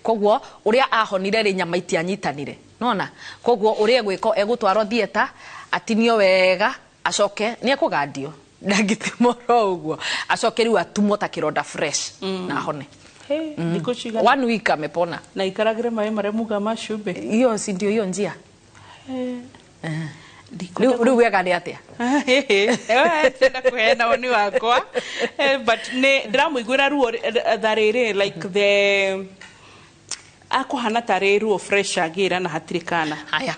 koguo ũrĩa ahonire rĩ, nyama itianyitanire, nona koguo ũrĩa egwĩka, egũtwarwo theatre atinio wega, acoke nĩ ekũgandio, ndangĩtimwo oro ũguo, acoke rĩu atumwo ta kĩronda fresh na ahone. Hey, thikũ cigana? One week amepona. Na ikaragĩre maĩ marĩa muga ma cumbĩ. Hiyo si ndio hiyo njia? Rĩu wega nĩ atĩa? Ndĩrenda kũheana woni wakwa. But nĩ ndĩramũiguĩra ruo tha rĩrĩ, like the akũhana tarĩ ruo fresh agĩra na hatirĩ kana. Haya,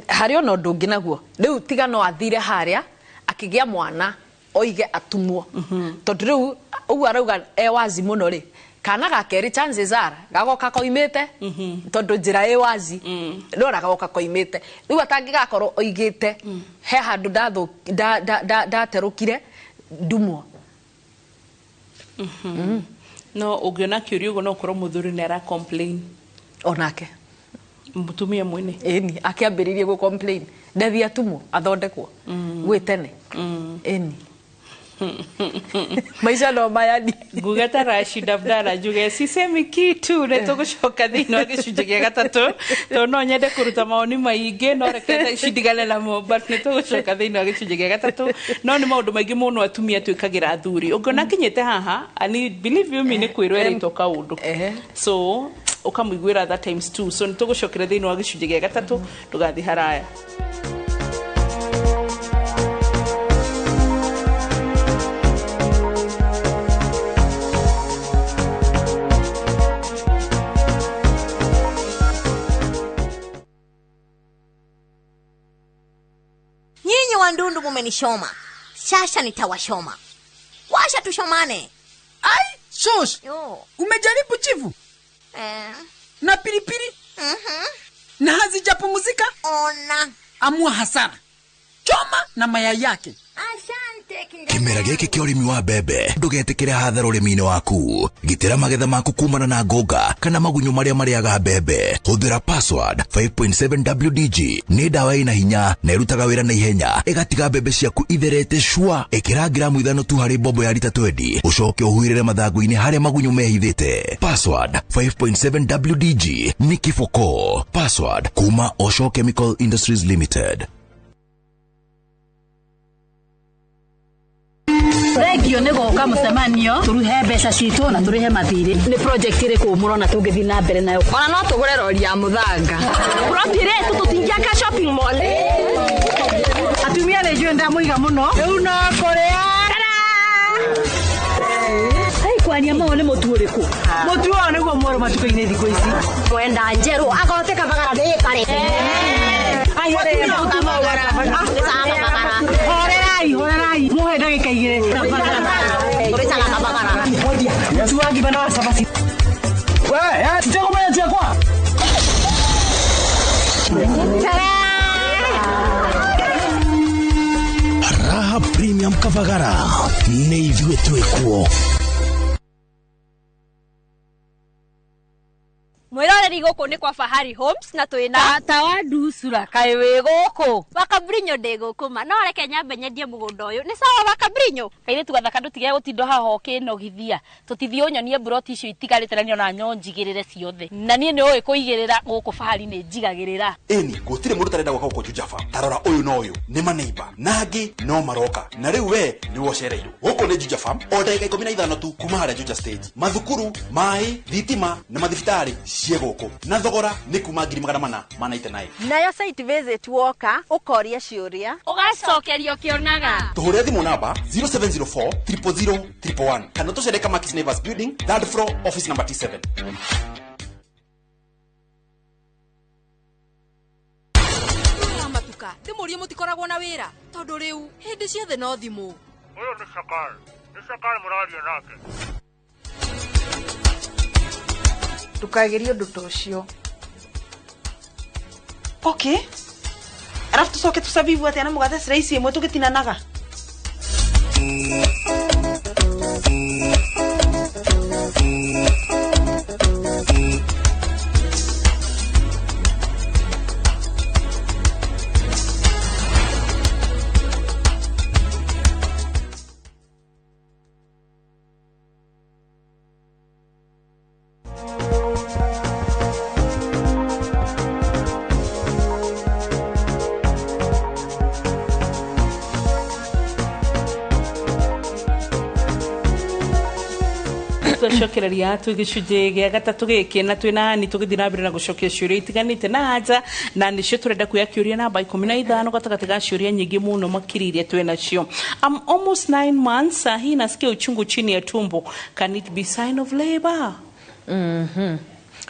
harĩ ona ũndũ ũngĩ naguo rĩu, tiga no athire harĩa akĩgĩa mwana oige atumwo, tondũ rĩu ũguo arauga e wazi mũno rĩ, kana ga kerĩ chances are gagoka koimĩte, tondũ njĩra ĩ wazi, rora gagoka koimĩte. Rĩu atangĩgakorwo oigĩte he handũ ndaterũkire ndumwo. No ũngĩona kĩũria ũguo no ũkorwo mũthuri nĩ ara complain. Onake mũtumia mwene. Ĩni, akĩambĩrĩrie gũ complain, ndathiĩ atumwo athondekwo gwĩ tene. Ĩni. Maica no mayani. Nguga ta Rashid Abdalla njuge sisemi kitu nĩ tũgũcoka thĩinĩ wa gĩcunjĩ gĩa gatatũ tondũ no nyende kũruta mawoni maingĩ no reke thaa ici ndigane namo, but nĩ tũgũcoka thĩinĩ wa gĩcunjĩ gĩa gatatũ. No nĩ maũndũ maingĩ mũno atumia twĩkagĩra athuri. Ũngĩona akinyĩte haha, and believe you me, nĩ kwĩrwo erĩtwo kaũndũ, so ũkamũiguĩra tha times two. So nĩ tũgũcokera thĩinĩ wa gĩcunjĩ gĩa gatatũ, ndũgathiĩ haraya. Nyinyi wandundu mumenishoma, sasa nitawashoma. Washa tushomane. Ai, shosh. Umejaribu chivu? Na pilipili? Na hazijapumzika? Ona. Amua hasara. Choma na mayai yake. Asante. Kĩmera gĩkĩ kĩa ũrĩmi wa mbembe ndũgetĩkĩre hathara ũrĩmi-inĩ waku. Gitĩra magetha maku kumana na ngũnga kana magunyũ marĩa marĩaga mbembe. Hũthĩra Password 5.7 WDG. Nĩ ndawa ĩna hinya na ĩrutaga wĩra na ihenya, ĩgatiga mbembe ciaku itherete cua. Ĩkĩra gramu 5 tu harĩ mbombo ya rita 20, ũcoke ũhuhĩrĩre mathangũ-inĩ harĩa magunyũ mehithĩte. Password 5.7 WDG nĩ kĩboko. Password kuma Osho Chemical Industries Limited. Thengio nĩ gũka mũcemanio tũruhe mbeca citũ na tũrĩhe mathirĩ. Nĩ project ĩrĩkũ mũrona tũngĩthiĩ na mbere nayo? Ona no tũgũre rori ya mũthanga. Plot ĩrĩa tũtingĩaka shopping mall. Atumia nĩ njũĩ ndamũiga mũno. Rĩu no kũrĩa. Hey, kwaria mao nĩ mũtu ũrĩkũ? Mũtu ũyũ nĩguo mwerũ matukũ-inĩ thikũ ici. Mwenda njerũ agote kabagara nĩ kare. Horerai, horerai. Muhe ndagĩka igĩrĩ. Mũtu wa ngima na wa cabaci. We, titegũmenya ciakwa. Raha Premium Kavagara nĩ ithuĩ twĩkuo. Mwiroreri gũkũ nĩ kwa Fahari Homes na twĩna tata wa nducura kaĩ wĩ gũkũ. Wakabrinyo ndĩ gũkũ ma no reke nyambe nyendie mũgũnda ũyũ. Nĩ sawa Wakabrinyo? Kairĩtu gathaka ndũtige gũtinda haha ũkĩnogithia. Tũtithiĩ ũnyonie mburoti icio itigarĩte na nĩona nyonjigĩrĩre ciothe. Na niĩ nĩ ũĩ kũigĩrĩra gũkũ Fahari nĩ njigagĩrĩra. Ĩni gũtirĩ mũndũ ũtarenda gwaka gũkũ Juja Farm. Ta rora ũyũ na ũyũ nĩ maneiba na angĩ no maroka na rĩu we nĩwe ũcereirwo. Gũkũ nĩ Juja Farm o ndagĩka 15 tu kuma harĩa Juja stage. Mathukuru, maĩ, thitima na mathibitarĩ cie gũkũ na thogora nĩ kuma 499. Nayo site visit woka ũkoria ciũria ũgacokerio ũkĩonaga. Tũhũrĩre thimũ namba 0704 000 111 kana tũcere Kamakis Neighbors Building, third floor, office number T7. Matuka ndĩmũrie mũtikoragwo na wĩra tondũ rĩu hĩndĩ ciothe no thimũ. Ũyũ nĩ Shakari, nĩ Shakari mũraria nake. Ndũkagerie ũndũ ta ũcio. Okay. Arafu tũcoke tũcabibu atĩa na mũgate slice ĩmwe tũgĩtinanaga? Twacokereria twĩ gĩcunjĩ gĩa gatatũ gĩkĩ na twĩna Ani tũgĩthiĩ na mbere na gũcokia ciũria itiganĩte na anja na nĩcio tũrenda kuoya kĩũria namba 15 gatagatĩ ga ciũria nyingĩ mũno makĩria iria twĩ nacio. I'm almost 9 months sahi nasikia uchungu chini ya tumbo. Can it be sign of labor?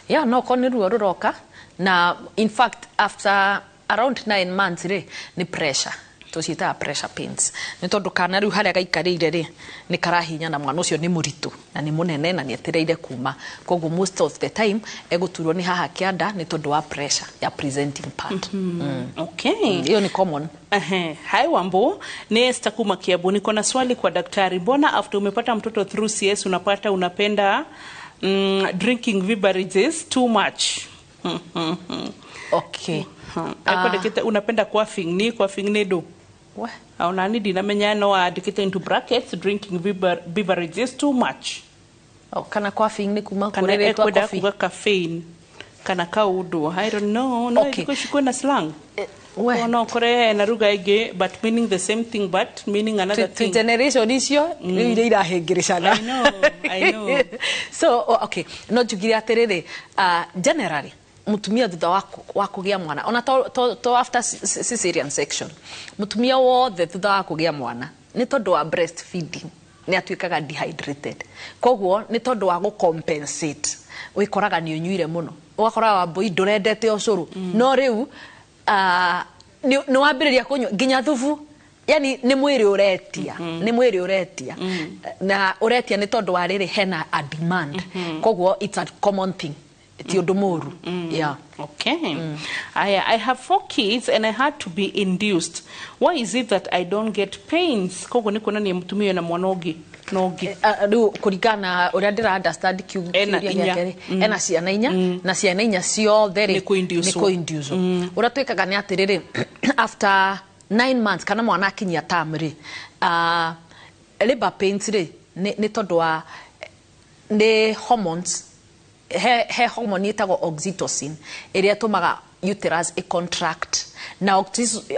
Yeah, no korwo nĩ ruo rũroka na in fact after around 9 months rĩ nĩ pressure tũciĩtaga pressure pains nĩ tondũ kana rĩu harĩa gaikarĩire rĩ nĩ karahinya na mwana ũcio nĩ mũritũ na nĩ mũnene na nĩ etereire kuma, koguo most of the time egũturwo nĩ haha kĩanda nĩ tondũ wa pressure ya presenting part. Okay. Hiyo ni common. Hai Wambo, ni Esther kuma Kiambu. Niko na swali kwa daktari. Mbona after umepata mtoto through CS unapata unapenda drinking beverages too much? Okay. Unapenda coughing ni do? We. Ona ni ndinamenya no andĩkĩte into brackets drinking beverages too much. Oh, kana coughing nĩ kuma kana kũrĩ rĩtwa ekwenda coffee. kuga caffeine kana kaundu, I don't know, no. Okay. Thikũ ici kwĩna slang. We. No kore na ruga ĩngĩ but meaning the same thing but meaning another Twi thing. Generation icio rĩu iria irahĩngĩrĩcana. I know, I know. So okay, no njugire atĩrĩrĩ, generally mutumia thutha wa kũgĩa mwana, ona to after cesarean section, mutumia wothe thutha wa kũgĩa mwana nĩ tondũ wa breastfeeding nĩ atuĩkaga dehydrated. Koguo nĩ tondũ wa gũcompensate wĩkoraga nĩ ũnyuire mũno, ũgakora wambũi ndũrendete ũcũrũ, no rĩu nĩ wambĩrĩria kũnyua nginya thubu, yani nĩ mwĩrĩ ũretia, nĩ mwĩrĩ ũretia, na ũretia nĩ tondũ wa rĩrĩ hena a demand. Koguo it's a common thing, ti ũndũ mũru, yeah. Okay. I have four kids and I had to be induced. Why is it that I don't get pains? Koguo nĩ kuonania mũtumia na mwana ũngĩ na ũngĩ. Rĩu kũringana na ũrĩa ndĩra understand Ena kĩũria inya. gĩake rĩ, ena ciana inya, na ciana inya ciothe rĩ Nĩ kũ-induce-wo. nĩ kũ-induce-wo. Ũrĩa twĩkaga nĩ atĩrĩrĩ, after 9 months kana mwana akinyia term rĩ, labor pains rĩ nĩ tondũ wa nĩ hormones, he hormone ĩtagwo oxytocin ĩrĩa ĩtũmaga uterus ĩ contract, na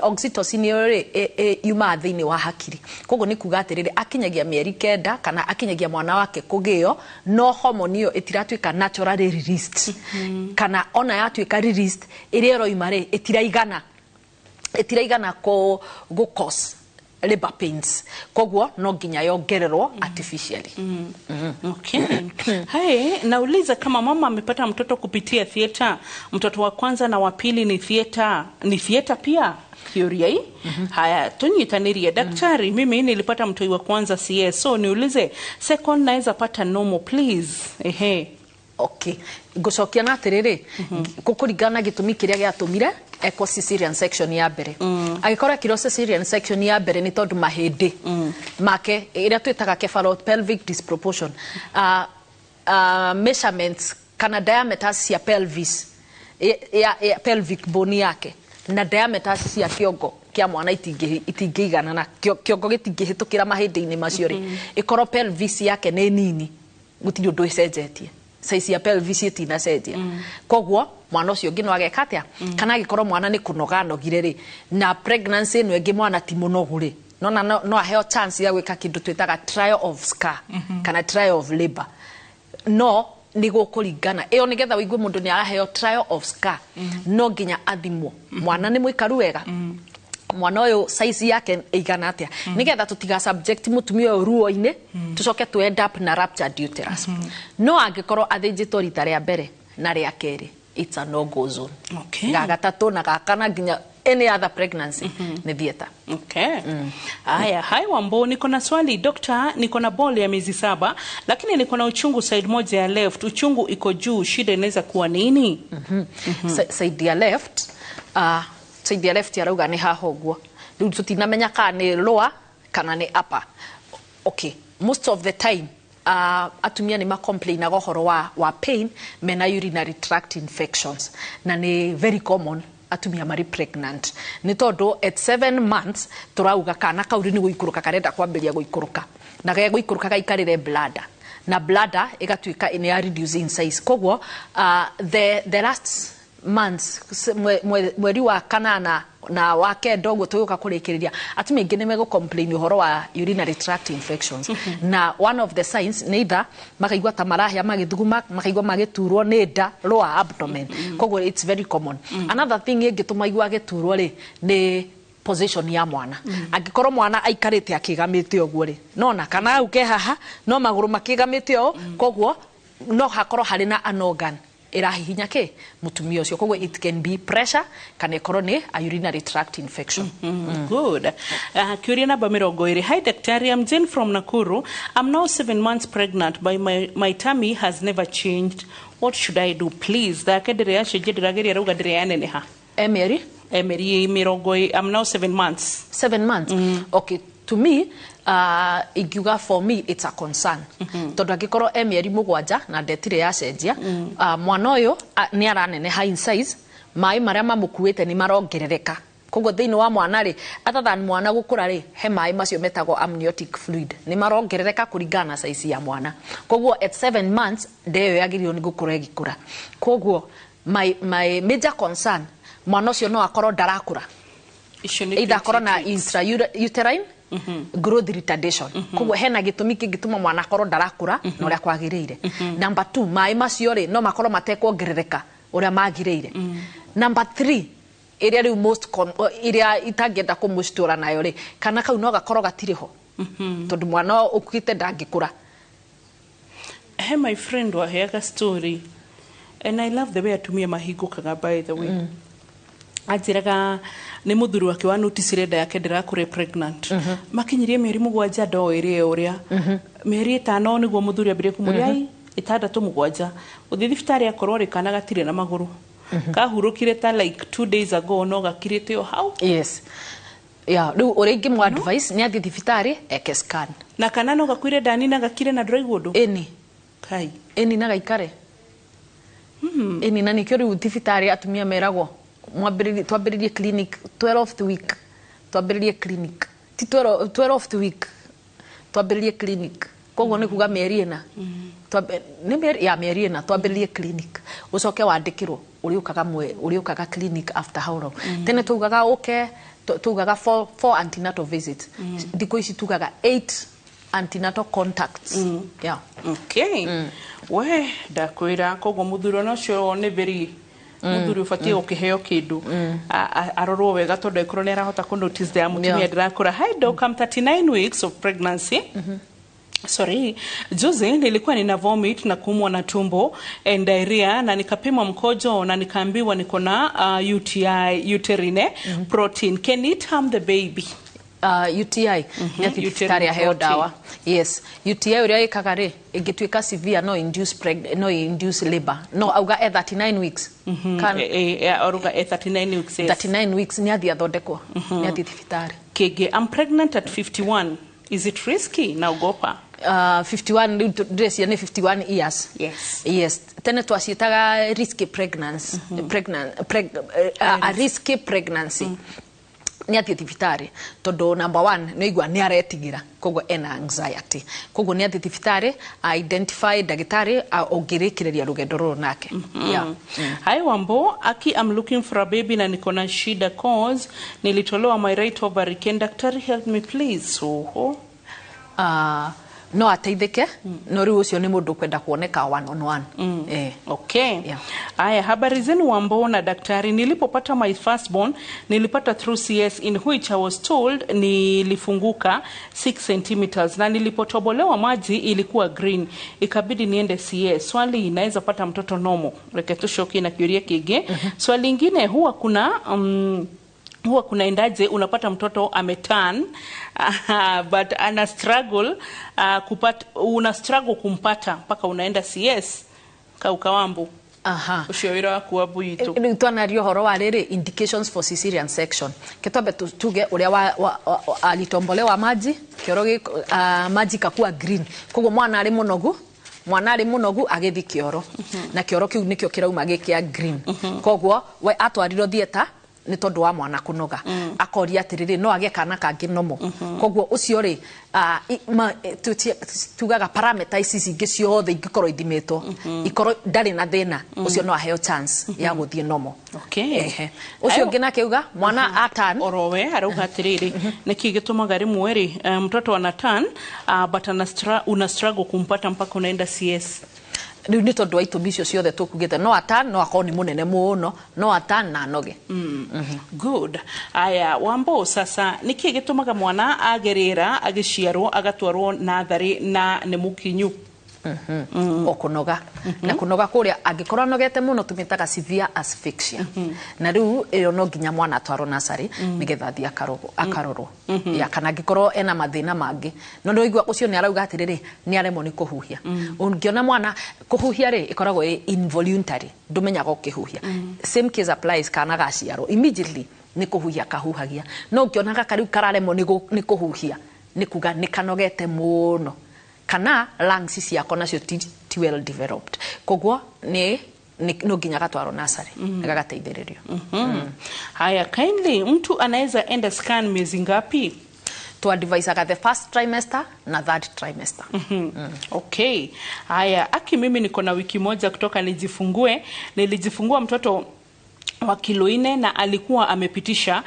oxytocin ĩyo rĩ yumaga thĩinĩ wa hakiri. Koguo nĩ kuga atĩrĩrĩ, akinyagia mĩeri 9 kana akinyagia mwana wake kũgĩo, no hormone ĩyo ĩtiratuĩka naturally released, kana ona yatuĩka released, ĩrĩa ĩroima rĩ ĩtiraigana kũ cause labor pains. Koguo no nginya yongererwo artificially. Okay. Hai, nauliza kama mama amepata mtoto kupitia theater, mtoto wa kwanza na wa pili ni theater, ni theater pia? Kiuria hii. Haya, tunyitanirie daktari, mimi nilipata mtoi wa kwanza CS. So niulize second naweza pata normal, please? Ehe. Okay, ngũcokia na atĩrĩrĩ, gũkũringana na gĩtũmi kĩrĩa gĩatũmire ekwo cesarean section ya mbere. Angĩkorwo ekirwo cesarean section ya mbere nĩ tondũ mahĩndĩ make, ĩrĩa twĩtaga cephalopelvic disproportion, measurements kana diameters cia pelvis ya pelvic bone yake na diameters cia kĩongo kĩa mwana itingĩiganana, kĩongo gĩtingĩhĩtũkĩra mahĩndĩ-inĩ macio rĩ, ĩkorwo pelvis yake nĩ nini, gũtirĩ ũndũ ĩcenjetie, size ya pelvis ĩtinacenjia. Koguo mwana ũcio ũngĩ no ageka atĩa? Kana angĩkorwo mwana nĩ kũnoga anogire rĩ, na pregnancy ĩno ĩngĩ mwana ti mũnogu rĩ, nona no aheo chance ya gwĩka kĩndũ twĩtaga trial of scar kana trial of labor. No nĩ gũkũringana ĩyo, nĩgetha wĩigue mũndũ nĩ araheo trial of scar, no nginya athimwo mwana nĩ mũikaru wega, mwana ũyũ size yake ĩigana atĩa, nĩgetha tũtiga subject mũtumia ũyũ ruo-inĩ, tũcoke tu end up na ruptured uterus. No angĩkorwo athĩnjĩtwo rita rĩa mbere na rĩa kerĩ, it's a no go zone. Ga gatatũ na ga kana nginya any other pregnancy nĩ theatre. Okay. Haya, hai Wambo, niko na swali doctor, niko na ball ya miezi 7 lakini niko na uchungu side moja ya left, uchungu iko juu, shida inaweza kuwa nini? Side ya left, side ya left yarauga nĩ haha ũguo, rĩu tũtinamenya kana nĩ lower kana nĩ upper. Okay, most of the time atumia nĩ macomplainaga ũhoro wa pain mena urinary tract infections, na nĩ very common atumia marĩ pregnant, nĩ tondũ at 7 months tũrauga kana kau rĩu nĩ gũikũrũka karenda kwambĩrĩria gũikũrũka, na gegũikũrũka gaikarĩre bladder, na bladder ĩgatuĩka nĩ ya reduce in size. Koguo the last months, mweri wa kanana na wa kenda ũguo tũgĩũka kũrĩkĩrĩria, atumia aingĩ nĩ megũ-complain ũhoro wa urinary tract infections. Na one of the signs nĩ either makaigua ta marahĩa magĩthuguma, makaigua magĩturwo nĩ nda, lower abdomen. Koguo it's very common. Another thing ĩngĩtũma igua agĩturwo rĩ, nĩ position ya mwana. Angĩkorwo mwana aikarĩte akĩgamĩte ũguo rĩ, nona kana hau ke haha no magũrũ makĩgamĩte ũũ, koguo no hakorwo harĩ na an organ ĩrahihinya kĩ mũtumia ũcio. Koguo it can be pressure kana ĩkorwo nĩ a urinary tract infection. Good. Kiuria namba 20. Hi daktari, I'm Jane from Nakuru. I'm now 7 months pregnant, but my tummy has never changed. What should I do, please? Thake ndĩrĩ yacenjia, ndĩrageria rauga ndĩrĩ yaneneha. Emeri? Emeri mĩrongo I'm now 7 months. 7 months. Okay, to me, ingiuga for me it's a concern, tondũ angĩkorwo e mĩeri 7 na ndetire yacenjia, mwana ũyũ nĩ araneneha in size, maĩ marĩa mamũkuĩte nĩ marongerereka. Koguo thĩinĩ wa mwana rĩ, other than mwana gũkũra rĩ, he maĩ macio metagwo amniotic fluid nĩ marongerereka kũringana na size ya mwana. Koguo at 7 months nda ĩyo yagĩrĩirwo nĩ gũkorwo ĩgĩkũra. Koguo my major concern, mwana ũcio no akorwo ndarakũra, either akorwo na intrauterine growth retardation. Koguo hena gĩtũmi kĩngĩtũma mwana akorwo ndarakũra na ũrĩa kwagĩrĩire. Number 2, maĩ macio rĩ no makorwo matekuongerereka ũrĩa magĩrĩire. Number 3, ĩrĩa rĩu most ĩrĩa itangĩenda kũmũcitura nayo rĩ, kana kau no gakorwo gatirĩ ho, tondũ mwana ũkuĩte ndangĩkũra. He my friend waheaga story and I love the way atumia mahingũkaga, by the way. Anjĩraga nĩ mũthuri wake wa noticire nda yake ndĩrakũre pregnant. Makinyirie mĩeri 7 ndoĩ rĩ ũrĩa mĩeri 5 nĩguo mũthuri ambire kũmũria, ai 6 7 ũthiĩ thibitarĩ akorwo rĩ kana gatirĩ na magũrũ, kahurũkire ta like 2 days ago no gakirĩte o hau. Yes, yeah, rĩu ũrĩa ingĩmũ advice nĩ athiĩ thibitarĩ eke scan. Na kana no gakuire ndani na gakire na ndũraigua ũndũ. Ĩni. Kai. Ĩni na gaikare. Ĩni, na nĩkĩo rĩu thibitarĩ atumia meragwo mwambĩrĩrie, twambĩrĩrie clinic 12th week, twambĩrĩrie clinic ti 12th week twambĩrĩrie clinic. Koguo nĩ kuga mĩeri 4, nĩ mĩeri ya mĩeri 4 twambĩrĩrie clinic, ũcoke wandĩkĩrwo ũrĩũkaga ũrĩũkaga clinic after how long. Tene tugaga ũke, tugaga 4 antenatal visits. Thikũ ici tugaga 8 antenatal contacts. Yeah. Okay. We ndakwĩra, koguo mũthuri ona ũcio nĩ very mũthuri ũbatiĩ gũkĩheo kĩndũ, arorwo wega, tondũ angĩkorwo nĩ arahota kũ notice ya mũtumia ndĩrakũra. Hi doc, I'm 39 weeks of pregnancy. Sorry, juzi nilikuwa nina vomit na kuumwa na tumbo and diarrhea, na nikapimwa mkojo na nikaambiwa niko na UTI, uterine protein. Can it harm the baby? UTI nĩ athiĩ thibitarĩ aheo ndawa. Yes, UTI ũrĩa ĩkaga rĩ, ĩngĩtuĩka severe no induce no induce labor. No auga e 39 weeks. Auga e 39 weeks. Yes. 39 weeks nĩ athiĩ athondekwo, nĩ athiĩ thibitarĩ. Kĩngĩ, I'm pregnant at 51. Is it risky? Naogopa. 51 rĩu ndĩreciria nĩ 51 years. Yes. Yes, tene twaciĩtaga risky pregnancy, a risky pregnancy. Nĩ athiĩ thibitarĩ tondũ number 1 nĩ aigua nĩ aretigĩra, koguo ena anxiety. Koguo nĩ athiĩ thibitarĩ identify ndagĩtarĩ ũngĩrĩkĩrĩria rũgendo rũrũ nake. Yeah. Hi Wambo, Aki, I'm looking for a baby na niko na shida cause nilitolewa my right ovary. Can daktari help me please? Oho. No ateithĩke, no rĩu ũcio nĩ mũndũ kwenda kuoneka one on one. Okay. Yeah. Aya, habari zenu Wambo na daktari. Nilipopata my firstborn nilipata through CS in which I was told nilifunguka 6 centimeters na nilipotobolewa maji ilikuwa green, ikabidi niende CS. Swali, inaweza pata mtoto nomo? Reke tushoki na kiuria kige. Swali lingine, huwa kuna huwa kunaendaje unapata mtoto ameturn but ana struggle kupata, una struggle kumpata mpaka unaenda CS kaukawambu. Aha. Ucio wira waku wa bwitu. Rĩu twanaria ũhoro wa rĩrĩ indications for cesarean section. Ke twambe tuge ũrĩa alitombolewa maji, kĩoro maji kakua green. Koguo mwana arĩ mũnogu, mwana arĩ mũnogu agĩthiĩ kĩoro. Na kĩoro kĩu nĩkĩo kĩrauma gĩ kĩa green. Koguo we atwarirwo theatre nĩ tondũ wa mwana kũnoga. Akoria atĩrĩrĩ, no agĩe kana kangĩ nomo. Koguo ũcio rĩ, tugaga parameter ici cingĩ ciothe ingĩkorwo ithimĩtwo, ikorwo ndarĩ na thĩna, ũcio no aheo chance ya gũthiĩ nomo. Okay. Ũcio ũngĩ nake auga mwana atan orowe arauga atĩrĩrĩ, nĩkĩ gĩtũmaga rĩmwe rĩ mtoto ana turn but una struggle kumpata mpaka unaenda CS? Rĩu nĩ tondũ wa itũmi icio ciothe tũkugĩte, no atan no akorwo nĩ mũnene mũno, no atan na anoge. Good. Aya Wambo, sasa nĩkĩ gĩtũmaga mwana agerera agĩciarwo agatwarwo natharĩ na nĩ mũkinyu? O kũnoga. Na kũnoga kũrĩa angĩkorwo anogete mũno tũmĩtaga severe asphyxia. Na rĩu ĩyo no nginya mwana atwarwo nursery nĩgetha athiĩ akarorwo. Ya kana angĩkorwo ena mathĩna mangĩ. No ndũigua ũcio nĩ arauga atĩrĩrĩ, nĩ aremwo nĩ kũhuhia. Ũngĩona mwana kũhuhia rĩ, ĩkoragwo ĩ involuntary, ndũmenyaga ũkĩhuhia. Same case applies kana gaciarwo immediately nĩ kũhuhia kahuhagia. No ũngĩona gaka rĩu kararemwo nĩ kũhuhia, nĩ kuga nĩ kanogete mũno, kana lungs ciako nacio ti well developed. Koguo nĩ No nginya gatwarwo nursery gagateithĩrĩrio. Haya, kindly, mtu anaweza enda scan miezi ngapi? Tu advisaga the first trimester na third trimester. Okay. Haya, aki mimi niko na wiki moja kutoka nijifungue. Nilijifungua mtoto wa kilo 4 na alikuwa amepitisha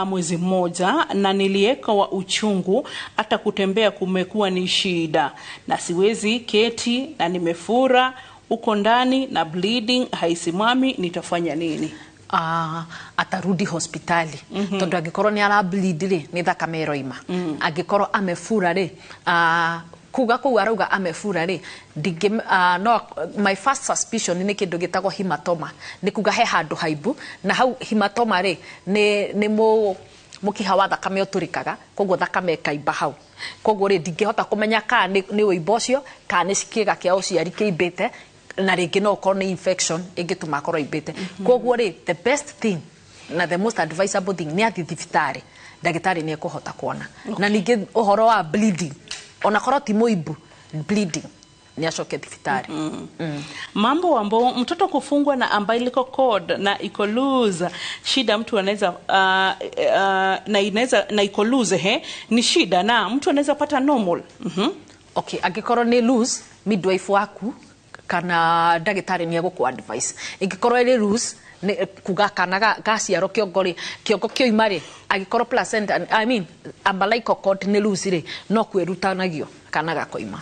mwezi mmoja, na nilieka wa uchungu, hata kutembea kumekuwa ni shida, na siwezi keti, na nimefura uko ndani na bleeding haisimami, nitafanya nini? Atarudi hospitali. Tondu angikorwo ni ara bleed ri, ni thakame ĩroima. Angikorwo amefura ri, kuga kuu arauga amefura ri, no, my first suspicion ni kindu gitagwo hematoma, ni kuga he handu haimbu, na hau hematoma ri ni mukiha wa thakame uturikaga, koguo thakame ĩkaimba hau. Koguo ri ndingĩhota kũmenya kana nĩ ũimbo ũcio kana nĩ kĩga kĩa ũciari kĩimbĩte, na rĩngĩ no ũkorwo nĩ infection ĩngĩtũma akorwo aimbĩte. Koguo rĩ, the best thing na the most advisable thing nĩ athiĩ thibitarĩ, ndagĩtarĩ nĩ ekũhota kuona. Na ningĩ ũhoro wa bleeding, ona korwo ti mũimbu, bleeding nĩ acoke thibitarĩ. Mambo ambao mtoto kufungwa na umbilical cord na iko loose, shida mtu anaweza na inaweza na iko loose, ni shida na mtu anaweza pata normal. Okay, angĩkorwo nĩ loose, midwife waku kana ndagĩtarĩ nĩ egũkũ advice. Ĩngĩkorwo ĩrĩ loose, nĩ kuga kana gaciarwo kĩongo rĩ, kĩongo kĩoima rĩ, angĩkorwo placenta, I mean umbilical cord nĩ loose rĩ, no kwĩrutanagio kana gakoima.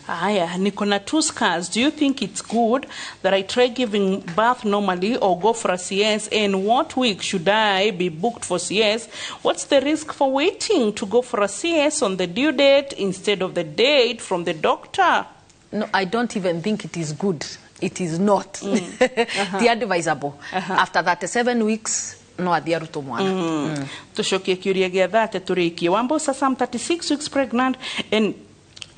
Haya, niko na 2 scars. Do you think it's good that I try giving birth normally or go for a CS? And what week should I be booked for CS? What's the risk for waiting to go for a CS on the due date instead of the date from the doctor? No, I don't even think it is good. It is not. The advisable. After 37 weeks, no athiĩ arutwo mwana. Tucokie kiuria gĩa thate tũrĩkie. Wambo, sasa I'm 36 weeks pregnant and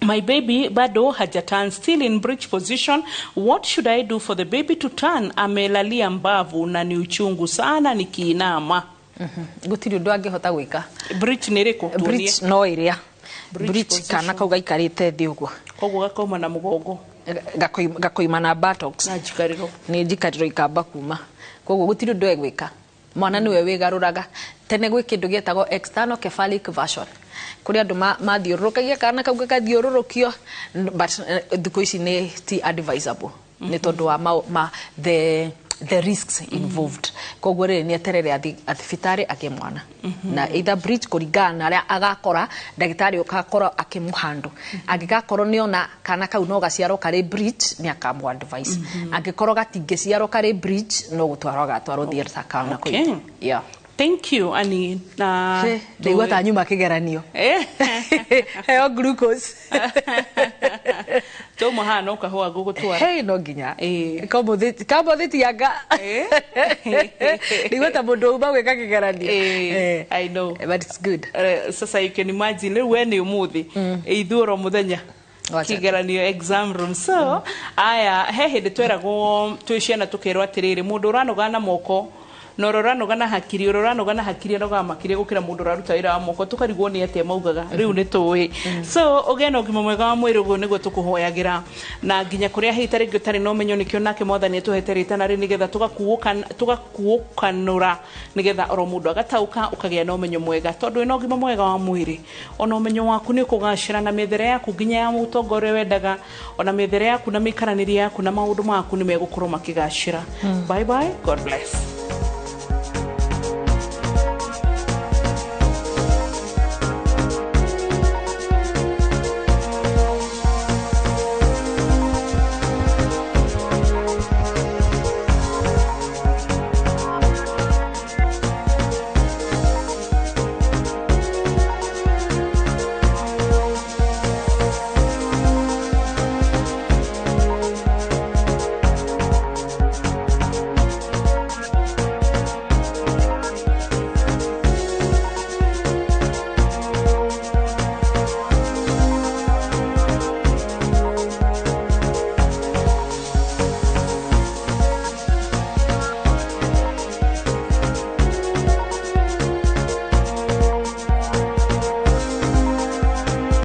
my baby bado hajaturn, still in breech position. What should I do for the baby to turn? Amelalia mbavu na ni uchungu sana nikiinama. Gũtirĩ ũndũ angĩhota gwĩka. Breech nĩ ĩrĩkũ? Breech no ĩrĩa. Breech kana kau gaikarĩte thĩ ũguo. Koguo gakauma na mũgongo. Gakoima na buttocks. Na njikarĩro. Nĩ njikarĩro ikamba kuma. Koguo gũtirĩ ũndũ egwĩka. Mwana nĩwe wĩgarũraga. Tene gwĩ kĩndũ gĩetagwo external cephalic version, kũrĩa andũ mathiũrũrũkagia kana kau gagathiũrũrũkio, but thikũ ici nĩ ti advisable nĩ tondũ wa the risks involved. Koguo rĩ, nĩ eterere athiĩ thibitarĩ agĩe mwana na either breech kũringana na arĩa agakora ndagĩtarĩ ũgakorwo akĩmũhandle. Angĩgakorwo nĩona kana kau no gaciarwo karĩ breech, nĩ akamũ advice. Angĩkorwo gatingĩciarwo karĩ breech, no gũtwarwo agatwarwo theatre kana kũu. Yeah. Thank you, Annie. Na ndaigua ta nyuma kĩgeranio. Heo glucose. Tũma haha no kahũa ngũgũtwara. Hey, no nginya. Kamũthĩ tianga. Ndaigua ta mũndũ uma gwĩka kĩgeranio. I know. But it's good. Sasa you can imagine rĩu we nĩ ũmũthĩ. Ithuĩ oro mũthenya. Kĩgeranio exam room. So, aya, he hĩndĩ tweragwo twĩ ciana tũkerwo atĩrĩrĩ, mũndũ ũranoga na moko na ũrĩa ũranoga na hakiri, ũrĩa ũranoga na hakiri anogaga makĩria gũkĩra mũndũ ũraruta wĩra wa moko. Tũkarigwo nĩ atĩa maugaga, rĩu nĩ tũĩ. So ũgĩe na ũgima mwega wa mwĩrĩ, ũguo nĩguo tũkũhoyagĩra, na nginya kũrĩa hihi ta rĩngĩ ũtarĩ na ũmenyo, nĩkĩo nake Mwathani atũhete rĩtana rĩ, nĩgetha tũgakuũkanũra, nĩgetha oro mũndũ agataũka, ũkagĩa na ũmenyo mwega, tondũ wĩna ũgima mwega wa mwĩrĩ, ona ũmenyo waku nĩ ũkũgacĩra, na mĩethere yaku nginya ya ũtonga ũrĩa wendaga, ona mĩethere yaku na mĩikaranĩrie yaku na maũndũ maku nĩ megũkorwo makĩgacĩra. Bye bye, God bless.